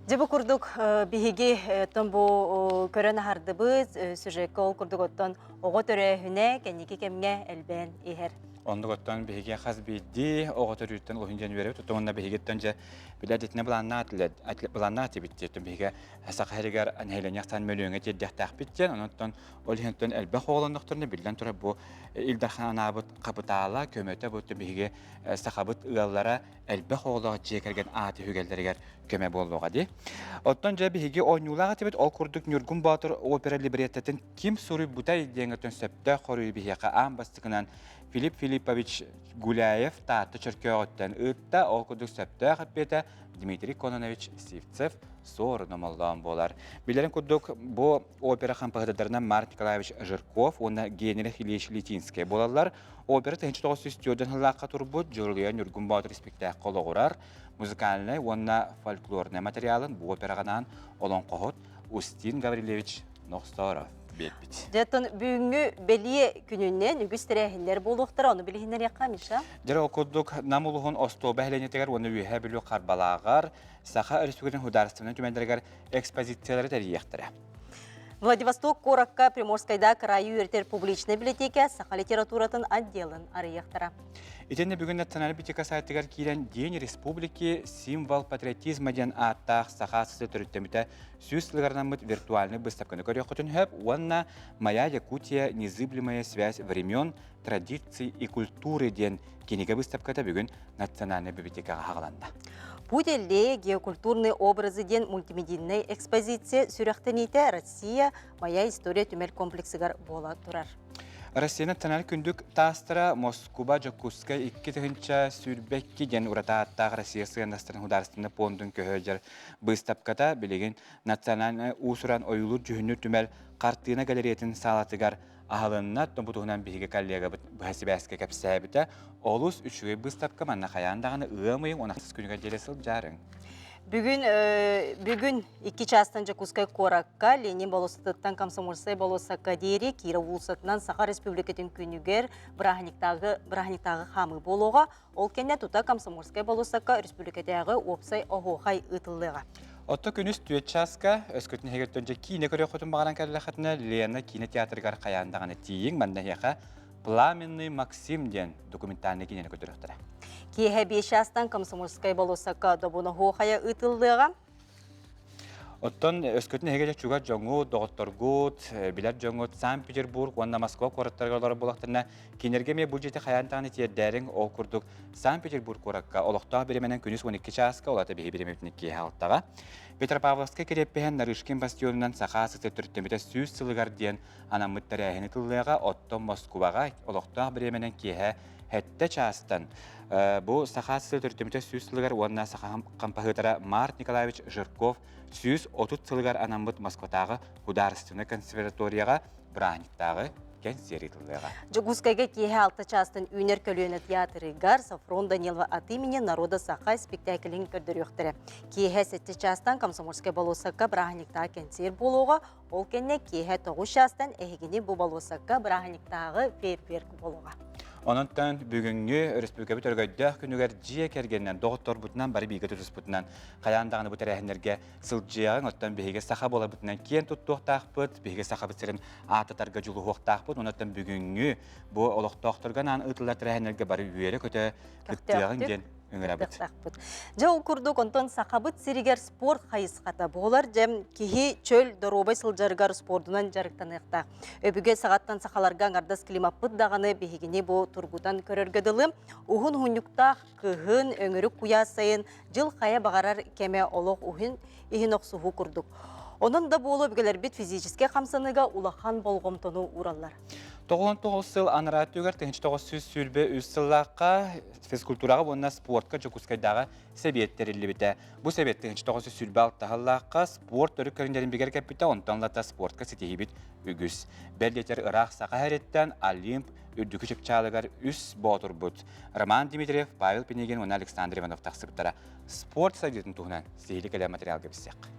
Дьэ бу курдук биһиги оттон бу көрөн аһардыбыт сюжекка ол курдук оттон оҕо төрөөһүнэ кэнники кэмҥэ элбээн иһэр. Оннук оттон биһиги хас биирдии оҕо төрүүттэн улуһун дьэн үөрэбит оттон уонна биһигиттэн дьэ билэр дитинэ былааннаат эбит диэтин биһиги саха сиригэр нэһилиэнньэ ахсаан мөлүөҥҥэ тиэрдиэхтээхпит диэн онон ол иһин элбэх оҕолоннохторуна биллэн турар бу Ил Дархан анаабыт хапытаала көмөтө бу биһиги сахабыт ыаллара элбэх оҕолоох дьиэ кэргэн ааты үгэллэригэр көмө буолуоҕа дии. Оттон дьэ биһиги оонньуулаах этибит ол курдук Ньургун Боотур опера либреттотын ким суруйбутай диэҥҥэ сөптөөх хоруйу биһиэхэ аан бастакынан Филипп Филиппович Гуляев Таатта Чөркөөҕүттэн ыытта. Ол курдук сөптөөх эппиэтэ Дмитрий Кононович Сивцев суор номоллоон буолар. Билэрин курдук бу опера хампаһытыдарынан Марк Николаевич Жирков уонна Генрих Ильич Литинскэй буолаллар. Опера 1904 сыллаахха турбут Дьурулуйа Ньургун Боотур испиктээххэ олоҕурар музыкальнай уонна фольклорнай материалын бу операҕанаан олоҥхоһут Устин Гаврильевич Нохсоров биэрбит. Дьэ, бүгүҥҥү бэлиэ күнүнэн үгүс тэрээһиннэр буолуохтара, ону билиһиннэриэххэ, Миша. Дьэ, ол курдук Нам улууһун Остуоба нэһилиэнньэтигэр уонна Үөһээ Бүлүү Харбалааҕар Саха Өрөспүүбүлүкэтин судаарыстыбаннай түмэллэригэр экспозициялары тэрийиэхтэрэ. Владивосток куоракка Приморскайда кыраайы үөрэтэр публичнай библиотека саха литературатын отделын арыйыахтара. Итиннэ бүгүн Национальный библиотека сайтыгар киирэн День республики символ патриотизма диэн ааттаах саха СССР төрүттэммитэ сүүс сылыгар анаммыт виртуальнай быыстапканы көрүөххүтүн сөп уонна «Моя Якутия. Незыблемая связь времен, традиций и культуры» диэн кинигэ быыстапката бүгүн Национальнай библиотекаҕа хаҕаланна. Путь Эллея геокультурные образы диэн мультимедийнай экспозиция сүрэхтэниитэ Россия Моя история түмэл комплексыгар буола турар. Россия национальнай күндүк таастара Москуба, Дьокуускай 2022 диэн ураты ааттаах Россия сыаннастарын художественнай пуондун көһө быыстапката билигин Национальнай уус-уран ойуулуур дьүһүннүүр түмэл хартыына галереятын саалатыгар аһылынна. Бу туһунан биһиги коллегабыт быһа сибээскэ кэпсээбитэ. Олус үчүгэй быыстапка манна хайаан даҕаны ыам ыйын 16 күнүгэр диэри сылдьаарыҥ. Бүгүн, бүгүн икки чаастан Дьокуускай куоракка Ленин болуоссатыттан Комсомольскай болуоссакка диэри Киров уулуссатынан Саха Республикатын күнүгэр бырааһынньыктааҕы бырааһынньыктааҕы хаамыы буолуоҕа. Ол кэннэ тута Комсомольскай болуоссакка республикатааҕы уопсай оһуохай ыытыллыаҕа. Отто күнүс түөрт чааска өскөтүн эһигиттэн дьэ киинэ көрүөххүтүн баҕаран кэллэххитинэ Лена киинэ театрыгар хайаан даҕаны тиийиҥ. Манна эһиэхэ Пламенный Максим диэн документальнай киинэни көрдөрүөхтэрэ. Киэһэ 5 чаастан Комсомольскай болуоссакка добун оһуохайа ыытыллыаҕа. Оттон өскөтүн эһиги чугас дьоҥҥут, доҕотторгут, билэр дьоҥҥут Санкт-Петербург уонна Москва куораттарыгар олорор буоллахтарына, кинилэргэ эмиэ бу дьиэти хайаан даҕаны тиэрдээриҥ. Ол курдук Санкт-Петербург куоракка олохтоох бириэмэнэн күнүс 12 чааска, ол аата биһи бириэмэбитин киэһэ алтаҕа. Петропавловскай кириэппэһэн Нарышкин бастионунан Саха СССР төрүттэммитэ 100 сылыгар диэн анаммыт тэрээһини тыллыаҕа, оттон Москваҕа олохтоох бириэмэнэн киэһэ сэттэ чаастан бу Саха СССР төрүттэммитэ 100 сылыгар уонна саха хампаһыытара Март Николаевич Жирков 130 сылыгар анаммыт Москватааҕы художественнай консерваторияҕа бырааһынньыктааҕы кэнсиэр ыытыллыаҕа. Дьокуускайга киэһэ алта чаастан үүнэр көлүөнэ театрыгар Софрон Данилова от имени народа Саха спектаклин көрдөрүөхтэрэ. Киэһэ сэттэ чаастан Комсомольскай болуоссакка бырааһынньыктааҕы кэнсиэр буолуоҕа. Ол кэннэ киэһэ 9 чаастан эһигини бу болуоссакка бырааһынньыктааҕы фейерверк буолуоҕа. Онон бүгүҥҥү өрөспүүбүлүкэбит өрөгөйдөөх күнүгэр дьиэ кэргэнинэн, доҕотторбутунан бары бииргэ тутуспутунан хайаан даҕаны бу тэрээһиннэргэ сылдьыаҕыҥ. Оттон биһиги саха буоларбытынан киэн туттуохтаахпыт, биһиги сахабыт сирин аататарга дьулуһуохтаахпыт. Онон бүгүҥҥү бу олохтоохторго анаан ыытыллар тэрээһиннэргэ бары үөрэ-көтө кыттыаҕыҥ диэн ыҥырабыт. Дьэ ол курдук онтон Сахабыт сиригэр спорт хайысхата буолар. Дьэ киһи чөл доруобай сылдьарыгар спордунан дьарыктаныахтаах. Өбүгэ саҕаттан сахаларга аҥардас климаппыт даҕаны биһигини бу тургутан көрөргө дылы. Уһун уһунньуктаах кыһын, өҥүрүк куйаас сайын, дьыл хайа баҕарар кэмэ олох уһун иһин охсуһуу курдук. Онон да буолуо өбүгэлэрбит физическэй хамсаныыга улахан болҕомтону уураллар. 99 сыл анараа өттүгэр 1923 сыллаахха физкультураҕа уонна спортка Дьокуускайдааҕы сэбиэт тэриллибитэ. Бу сэбиэт 1926 сыллаахха спорт төрүт көрүҥнэрин бигэргэппитэ, онтон лата спортка ситиһиибит үгүс. Бэл диэтэр ыраах Саха сириттэн Олимп үрдүкү чыпчаалыгар үс боотурбут Роман Дмитриев, Павел Пинигин уонна Александр Иванов тахсыбыттара. Спорт сайдыытын туһунан сиһили кэлэр материалга билсиэххэ.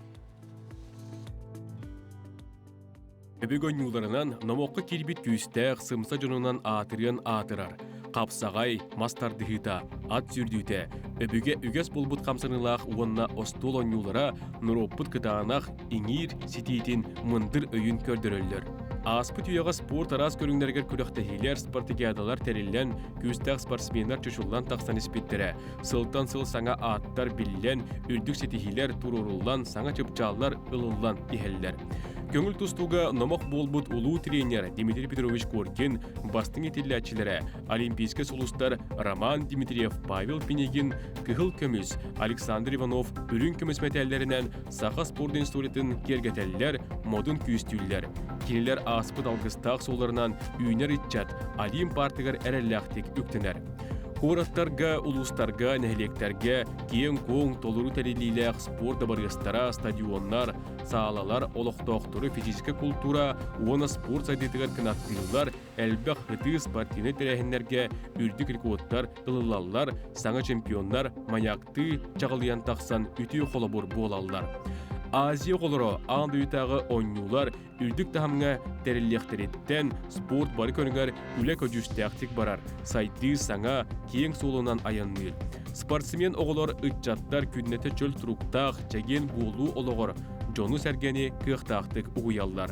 Өбүг ойууларынан номоххо киирбит күүстээх, сымса дьонунан аатырыан аатырар. Хапсаҕай, мас тардыһыыта, ат сүүрдүүтэ, өбүгэ үгэс буолбут хамсаныылаах уонна остуол оонньуулара норуоппут кытаанах, иҥиир ситиитин, мындыр өйүн көрдөрөллөр. Ааспыт үйэҕэ спорт араас көрүҥнэригэр күрэхтэһиилэр, спартакиадалар тэриллэн, күүстээх спортсменнар чочуллан тахсан испиттэрэ. Сылтан сыл саҥа ааттар биллэн, үрдүк ситиһиилэр туруоруллан, саҥа чыпчааллар ылыллан иһэллэр. Көҥүл тустууга номох буолбут улуу тренер Дмитрий Петрович Коркин бастыҥ итиллээччилэрэ Олимпийскай сулустар Роман Дмитриев, Павел Пинигин кыһыл көмүс, Александр Иванов үрүҥ көмүс мэтээллэринэн саха спордун историятын киэргэтэллэр, модун күүстүүллэр. Кинилэр ааспыт алгыстаах суолларынан үүнэр ыччат Олимп паартыгар эрэллээхтик үктэнэр. Куораттарга, улуустарга, нэһилиэктэргэ киэҥ-куоҥ толору тэриллиилээх спорт дыбарыастара, стадионнар, саалалар олохтоохтору физическэй култуура уонна спорт сайдыытыгар кынаттыыллар, элбэх ытыы спортивнай тэрээһиннэргэ үрдүк рекордтар ылыллаллар, саҥа чемпионнар маяктыы чаҕылыйан тахсан үтүө холобур буолаллар. Азия оҕолоро аан дойдутааҕы оонньуулар үрдүк таһымҥа тэриллиэхтэриттэн спорт бары көрүҥэр үлэ көдьүүстээхтик барар, сайдыы саҥа, киэҥ суолунан айанныыр. Спортсмен оҕолор, ыччаттар күннэтэ чөл туруктаах, чэгиэн буолуу олоҕор дьону-сэргэни кыахтаахтык угуйаллар.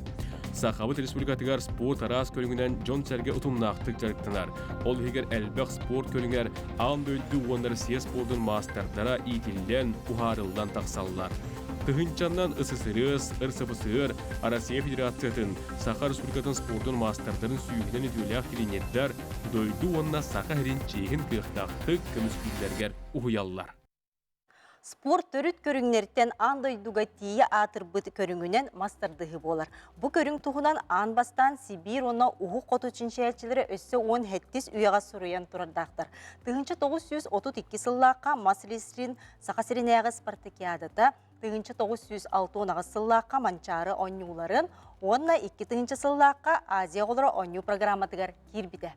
Сахабыт Республикатыгар спорт араас көрүҥүнэн дьон-сэргэ утумнаахтык дьарыктанар. Ол иһигэр элбэх спорт көрүҥэр аан дойду уонна Россия спордун маастардара иитиллэн, уһаарыллан тахсаллар. Тыһыынчаннан СССР, РСФСР, Россия Федерациятын, Саха Республикатын спордун маастардарын сүүһүнэн үтүөлээх тренердэр дойду уонна Саха сирин чиэһин кыахтаахтык көмүскүүллэригэр уһуйаллар. Спорт төрүт көрүҥнэртэн аан дойдуга тиийэ аатырбыт көрүҥүнэн мас тардыһыы буолар. Бу көрүҥ туһунан аан бастаан Сибиир уонна Уһук Хоту чинчийээччилэрэ өссө 17 үйэҕэ суруйан турардаахтар. 1932 сыллаахха мас рестлинг Саха сиринээҕи спартакиадата 1968 сыллаахха Манчаары оонньууларын уонна 2000 сыллаахха Азия оҕолоро оонньуу программатыгар киирбитэ.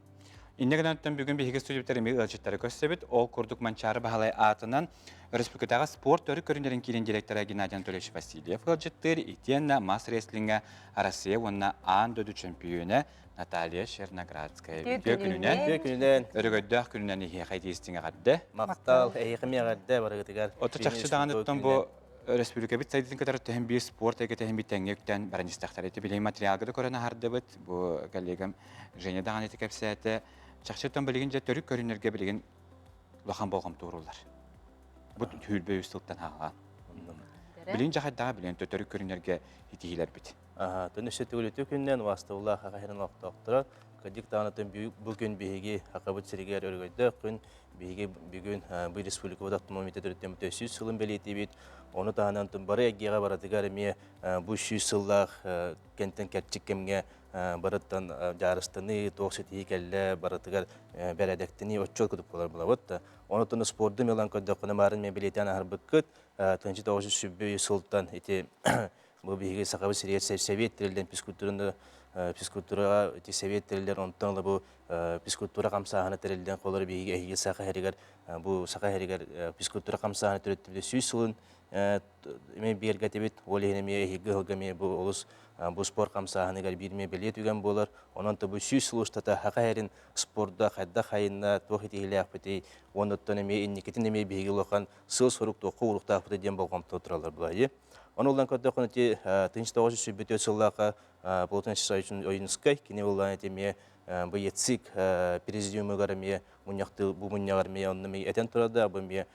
Инньэ гынан бүгүн биһиги студиябытыгар эмиэ ыалдьыттары көрсөбүт. Ол курдук Манчаары Баһылай аатынан Республикатааҕы спорт төрүт көрүҥнэрин киирин директора Геннадий Анатольевич Васильев ыалдьыттыыр итиэннэ мас-рестлиҥҥэ Россия уонна аан дойду чөмпүйүөнэ Наталья Черноградская. Үтүө күнүнэн. Үтүө күнүнэн. Өрөгөйдөөх күнүнэн эһиэхэ итиистиҥ эҕэрдэ. Махтал, эһиэхэ эмиэ эҕэрдэ барыгытыгар. Ото чахчы даҕаныттан бу өрөспүүбүлүкэбит сайдыытын кытары төһөн биир спорт эйгэтэ иһин тэҥҥэ үктээн баран истэхтэр. Ити билигин материалга да көрөн аһардыбыт. Бу коллегам Женя даҕаны ити кэпсээтэ. Чахчыттан билигин дьэ төрүт көрүнэргэ билигин улахан болҕомто ууруллар. Бу түүрбэ үс сылтан хаалаан. Билин дьахайдаҕа билин төтөрү көрүнэргэ итиһилэрбит. Төн өссө төгүлүтү күннэн убаастабыллаах Саха сирин олохтоохторо кырдьык даҕаны бу күн биһиги Сахабыт сиригэр өрөгөйдөөх күн. Биһиги бүгүн бу республикабыт автономията төрүттэммит 100 сылын бэлиэтиибит. Ону таһынан бары эйгэҕэ барытыгар эмиэ бу 100 сыллаах кэнтэн кэрчик кэмҥэ барыттан дьаарыстаныы, туох ситиһии кэллэ, барытыгар бэрээдэктэнии отчуот курдук буолар булабыт. Онон спорду ылан көрдөххүнэ баарын мен бэлиэтээн аһарбыккыт. 1903 сылтан ити Бу биһиги Сахабыт сиригэр сэбиэт тэриллэн физкультураны физкультураҕа ити сэбиэт тэриллэр онтон ыла бу физкультура хамсааһына тэриллэн холор биһиги эһиги Саха сиригэр бу Саха сиригэр физкультура хамсааһына төрөттүбүтэ сүүс сылын эмиэ биэргэтибит ол иһин эмиэ эһиги ыһылга эмиэ бу олус бу спорт хамсааһыныгар биир эмиэ бэлиэ түгэн буолар онон бу сүүс сыл устата Саха сирин спорда хайдах хайынна туох итиһилээхпитий уонна эмиэ инникитин эмиэ биһиги улахан сыал-сорук туохха уруктаахпытый диэн болҕомто тураллар былайы Ону ылан көрдөххүнэ ити 1974 сыллаахха Платон Ойунскай кини буоллаан ити эмиэ боецик президиумугар эмиэ мунньахтыы бу мунньаҕар эмиэ онно эмиэ этэн турар бу эмиэ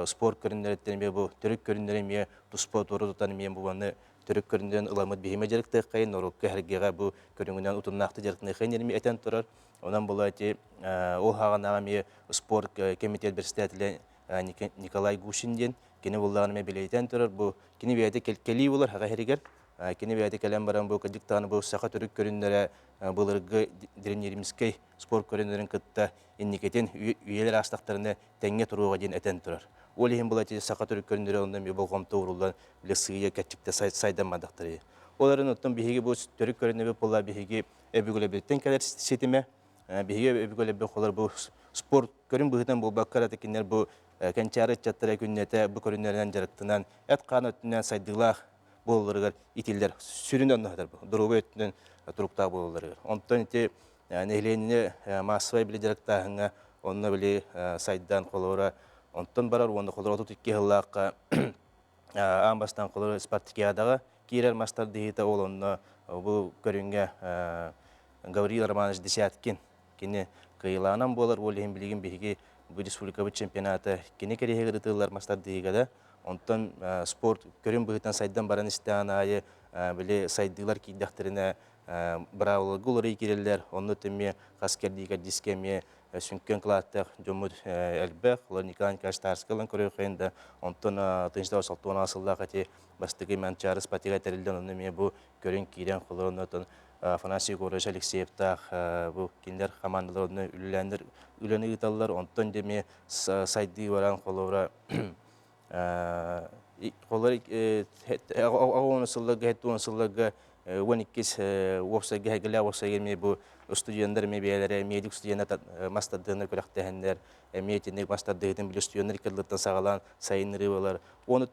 спорт көрүннэриттэн эмиэ бу төрүт көрүннэри эмиэ туспа туора тутан эмиэ бу маны төрүт көрүннэрин ыламмыт биһиме дьарыктыаххайын норуокка эһэргэҕэ бу көрүҥүнэн утумнаахтык дьарыктаныаххайын эмиэ этэн турар. Онон була ити ол хаҕанаҕа эмиэ спорт комитет председателэ Николай Гусин диэн. Кини буллаҕына эмиэ билэйтэн турар бу кини бэйэтэ кэлии булар хаха иһигэр кини бэйэтэ кэлэн баран бу кырдьык даҕаны бу саха төрүт көрүннэрэ былыргы древнеримскэй спорт көрүннэрин кытта инникитин үйэлэр аастахтарына тэҥҥэ туруоҕа диэн этэн турар. Ол иһин была саха төрүт көрүннэрэ онно эмиэ болҕомто ууруллан бile сыыйа кэччиктэ сайданмадахтары. Ол эрэн оттон биһиги бу төрүт көрүннэбит буолла биһиги өбүгэлэрбититтэн кэлэр ситимэ биһиги өбүгэлэрбит холор бу спорт көрүн быһыытынан буолбакка эрэ кинилэр бу кэнчээри ыччаттара күннэтэ бу көрүннэринэн дьарыктанан эт-хаан өттүнэн сайдыылаах буолалларыгар итиллэр сүрүн онно сытар доруобуйа өттүнэн туруктаах буолалларыгар. Онтон ити нэһилиэнньэни маассабай били дьарыктааһыҥҥа онно били сайдан холобура онтон барар уонна холобура 32 сыллаахха аан бастаан холобура спартакиадаҕа киирэр мас тардыһыыта ол онно бу көрүҥҥэ Гаврил Романович Десяткин кини кыайыылааҕынан буолар ол иһин билигин биһиги бу республикабыт чемпионата кини кэриэһигэр ыытыллар мас тардыһыыга да онтон спорт көрүҥ быһыытынан сайдан баран истэҕин аайы били сайдыылар киирдэхтэринэ быраабылаларга уларыйыы киирэллэр онно эмиэ хас кэрдии кэрдиискэ эмиэ сүҥкэн кылааттаах дьоммут элбэх олор Николай Николаевич Тарскай ылан көрүөххэйин да онтон 1960 сыллаах ити бастакы Манчаары спортига тэриллэн онно эмиэ бу көрүҥ киирэн холорон оттон Афанасий Егорович Алексеевтаах бу кинилэр хамаандалар онно үлэлээннэр үлэни ыыталлар онтон дьэ эмиэ сайдыы баран холобура холор оҕону сылларга 70 сылларга 12 уопсайга эһэгэлээх уопсайга эмиэ бу студеннар эмиэ бэйэлэрэ медик студеннар мас тардыһыннар күрэхтэһэннэр эмиэ итинник мас тардыһыытын били студеннар иккилэртэн саҕалаан сайыннарыы буолар уонна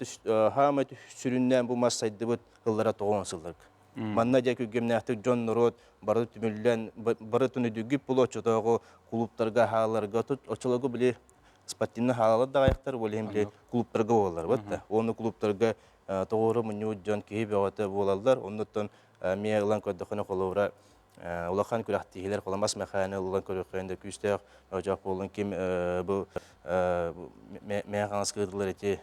хаамай сүрүннээн бу мас сайдыбыт ыллара 90 сылларга Манна дьэ күргүөмнээхтик дьон норуот бары түмүллэн, бары түнүдүгүп булу оччотооҕу кулууптарга, хааларга, оччолорго били спортивный хаалалар даҕайахтар, ол иһин били кулууптарга буолаллар бат Уонна кулууптарга тоҕуору мунньубут дьон киһи бөҕөтө буолаллар. Оннуттан эмиэ ылан көрдөххүнэ холобура улахан күрэхтиһиилэр Холамас Мэхээни ылан көрүөххүн да күүстээх өдьөөх буоллун ким бу мээ хаҥас кыытылар ити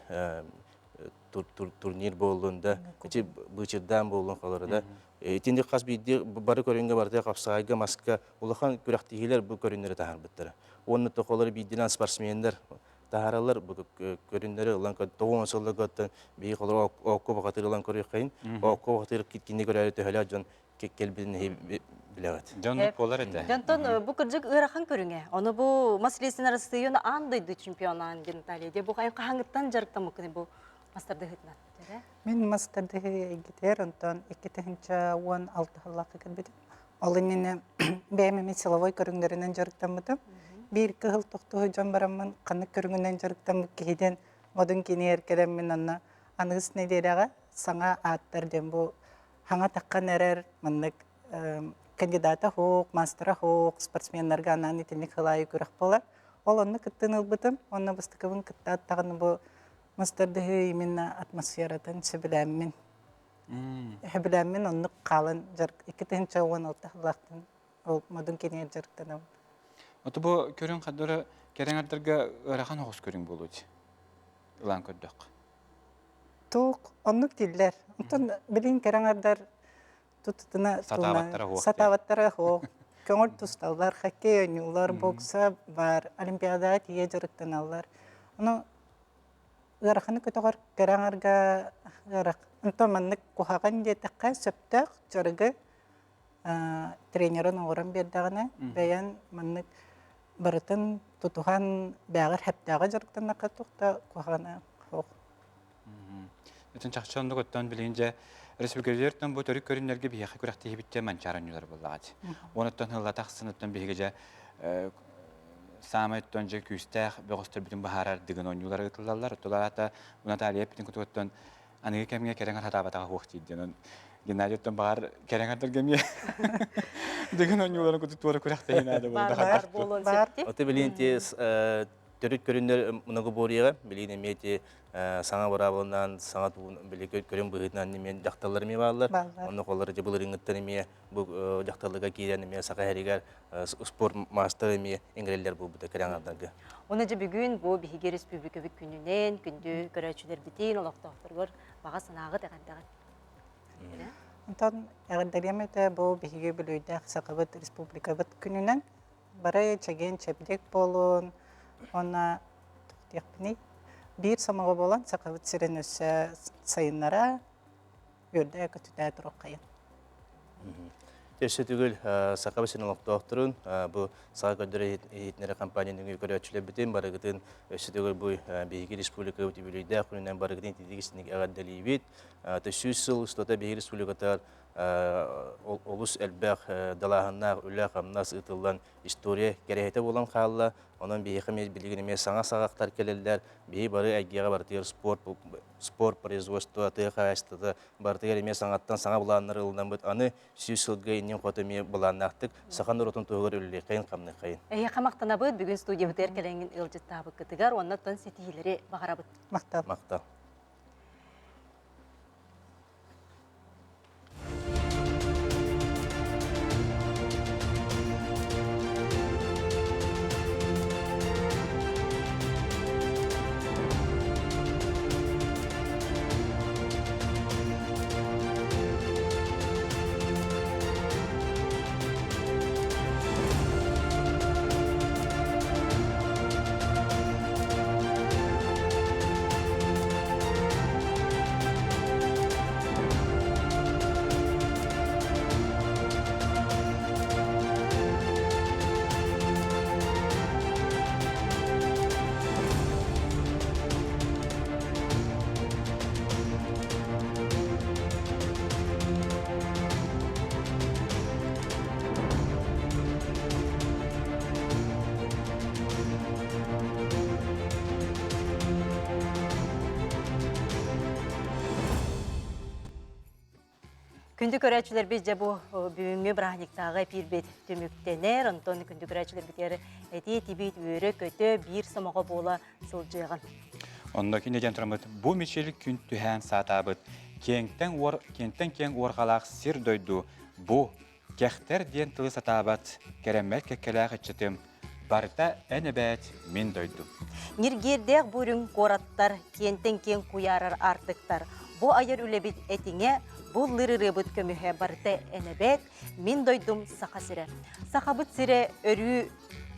турнир буоллун да ити быычырдаан буоллун холоро да итинник хас биирдии бары көрүҥҥэ барыта хапсаҕайга маска улахан күрэхтэһиилэр бу көрүҥнэри таһаарбыттара уонна тохолору биирдинэн спортсменнар таһаараллар бу көрүҥнэри ылан тоҕуон сылларга оттон биһи холоро оокко бухатыр ылан көрүөххэйин оокко бухатыр кини көрөөрү төһөлөөх дьон кэлбитин билэҕит. Дьоннук буолар этэ. Дьонтон бу кырдьык ыарахан көрүҥэ. Ону бу мас рейсин Арассыыйаны аан дойду чемпионаан Наталья бу хаһаҥыттан дьарыктаммыккын бу мас тардыһыытынан. Мин мас тардыһыы эйгитигэр онтон 2016 сыллаахха кэлбитим. Ол иннинэ бэйэм эмиэ силовой көрүҥнэринэн дьарыктаммытым. Биир кыһыл тохтуһу дьон бараммын ханнык көрүҥүнэн дьарыктаммыт киһидэн модун киниэр кэлэммин онно аныгыс нэдиэлэҕэ саҥа ааттар диэн бу хаҥа таххан эрэр маннык кандидата суох, маастара суох спортсменнарга анаан итинник хылаайы күрэх буолар. Ол онно кыттыын ылбытым. Онно бастакыбын кыттаат даҕаны бу мастардыһыы именно атмосфератын сөбүлээммин. Сөбүлээммин оннук хаалан дьарык 2016 сыллаахтан ол модун киниэр дьарыктанабын. Ото бу көрүҥ хаддара кэрэҥ ардарга ыарахан оҕус көрүҥ буолуо ылаан көрдөххө. Туох оннук дииллэр. Онтон билин кэрэҥэрдэр тутутуна сатаабаттара суох. Көҥүл тусталлар, хоккей оонньуулар, бокса бар, олимпиадаҕа тиийэ дьарыктаналлар. Ону ыараханы көтөҕөр кэрэҥэргэ ыарах. Онтон маннык куһаҕан диэтэххэ сөптөөх дьарыгы тренерин оҥорон биэрдэҕинэ, бэйэн маннык барытын тутуһан бээҕэр хэптээҕи дьарыктаннахха туох да куһаҕана суох. Итин чахчы оннук оттон билигин дьэ республикалартан бу төрүт көрүннэргэ биһиэхэ күрэхтэһиибиттэн манчаары оонньуулар буоллаҕа Онуттан сыллата ахсыныттан биһиги дьэ саамай оттон дьэ күүстээх бөҕөстөрбүтүн быһаарар дыгын оонньуулар ыытыллаллар. Оттолаата Наталья эппитин кутугуттан аныгы кэмҥэ кэрэҥэр сатаабатаҕа суох диир диэн Геннадий оттон баҕар кэрэҥэрдэргэ эмиэ дыгын оонньууларын куту туора күрэхтэһии наада буолуон Оты билин ти төрүт көрүннэр многоборьеҕа билин эмиэ ти саҥа быраабылынан саҥа туун били көрүн быһыытынан эмиэ дьахталлар эмиэ бааллар онно холлор ити былырыыҥҥыттан эмиэ бу дьахталларга киирэн эмиэ саха иһэригэр спорт маастар эмиэ иҥэрэллэр буолбута кэрэҥэрдэргэ Уна дьэ бүгүн бу биһиги республикабыт күнүнэн күндү көрөөччүлэрбитин олохтоохторугар баҕа санааҕыт эҕэрдэҕит. Онтон эҕэрдэлиэм этэ бу биһиги Бүлүүдээх Сахабыт республикабыт күнүнэн бары чэгиэн чэбдик буолун уонна туох диэхпиний? Биир сомоҕо буолан Сахабыт сирин өссө сайыннара, үөрдэ көтүтэ туруоххайын. Өссө түгүл Сахабыт сирин олохтоохторун бу саха көрдөрөр иһитиннэрэр компания нөҥүө көрөөччүлэрбитин барыгытын өссө төгүл бу биһиги республикабыт үбүлүөйдээх күнүнэн барыгытын ититик истиҥник эҕэрдэлиибит. 100 сыл устата биһиги республикатыгар олус элбэх далааһыннаах үлэ-хамнас ыытыллан история кэрэһитэ буолан хаалла. Онон биһиэхэ эмиэ билигин эмиэ саҥа саҕахтар кэлэллэр. Биһи бары эйгэҕэ барытыгар спорт спорт производство, тыа хаһаайыстыбата барытыгар эмиэ саҥаттан саҥа былааннар ылынаммыт аны 100 сылга иннин хоту эмиэ былааннаахтык саха норуотун туһугар үлэлиэххэйин-хамныаххайын. Эһиэхэ махтанабыт бүгүн студиябытыгар кэлэҥҥин ыалдьыттаабыккытыгар уонна оттон ситиһиилэри баҕарабыт. Махтал. Махтал. Күндү көрөөччүлэрбит дьэ бу бүгүҥҥү бырааһынньыктааҕы эпиирбит түмүктэнэр. Онтон күндү көрөөччүлэрбитигэр этии тибиит үөрэ-көтө биир сомоҕо буола сылдьыаҕын. Онно кине диэн тураммыт бу мичил күн түһээн саатаабыт киэҥтэн уор киэҥтэн киэҥ уорҕалаах сир дойду бу кэхтэр диэн тылы сатаабат кэрэммэт кэккэлээх ыччатым барыта эн эбээт мин дойдум. Ньиргиэрдээх бу үрүҥ куораттар киэнтэн киэҥ куйаарар аартыктар бу айар үлэбит этиҥэ бу ыллыыр ырыабыт көмүһэ барыта эн эбээт мин дойдум Саха сирэ. Сахабыт сирэ өрүү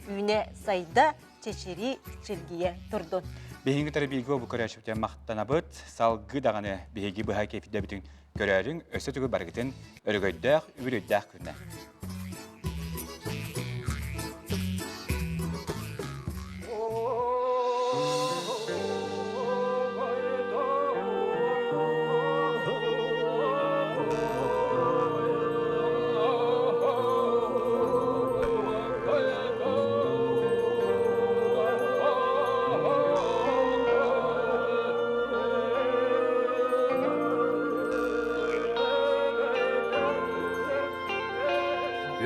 үүнэ сайда чэчирии чэлгийэ турдун. Биһиги кытары бииргэ бу көрөөччүбүтүн махтанабыт. Салгыы даҕаны биһиги быһа кэпсэтэбитин көрөөрүҥ, өссө түгү барыгытын өрөгөйдөөх, үбүлүөйдээх күннэ.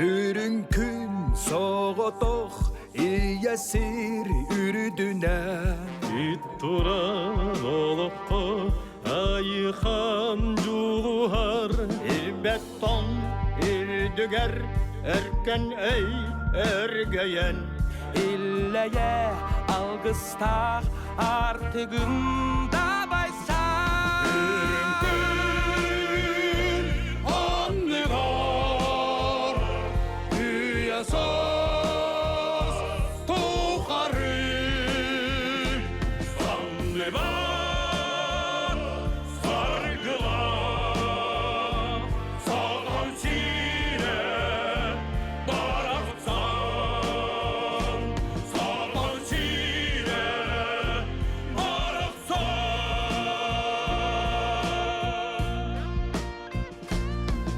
Үрүҥ күн соҕотох ийэ сир үрдүнэн Ит туран олоххо айыхан дьулуһар Ирбэт тоҥ үрдүгэр өркөн өй өргөйөн Иллэйэ алгыстаах аартыгым да байсан Үрүҥ күн анныгар үйэ саас тухары Самныбат саргылаах Саҕан сирэ барахсан Саҕан сирэ барахсан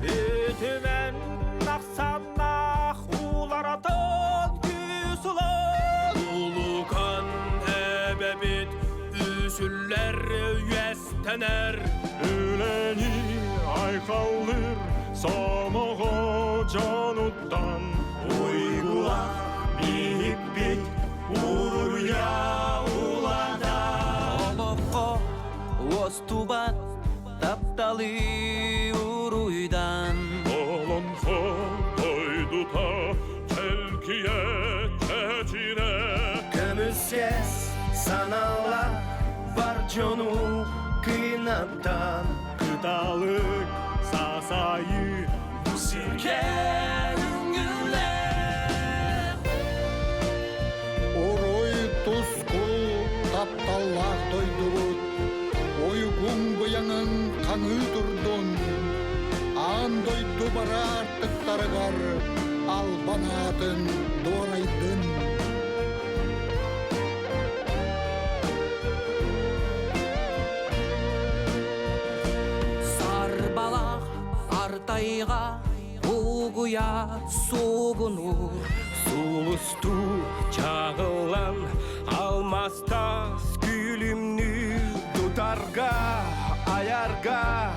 Үтүмэн ахсаннаах ууларатын күүс ылан Улукан эбэбит үсүллэр үөстэнэр Үлэни айхаллыр сомоҕо дьонуттан Уйгулах биһикпит уруйа улата Олоххо уостубат тапталы уруйдан Олонхо дойдута чэлгийэ чэчирэ Көмүскэс санаалар бар дьону кыйнаттан Кыталык саасайы бу сиргэ Уруй туску тапталлаах дойду. хаҥыы турдун, аан дойду бары аартыктарыгар албан аатын дуорайдын. Сарбалах артайга угуя сугунур Сулустуу чаҕыллан алмастас күлүмнүү Тутарга, аярга.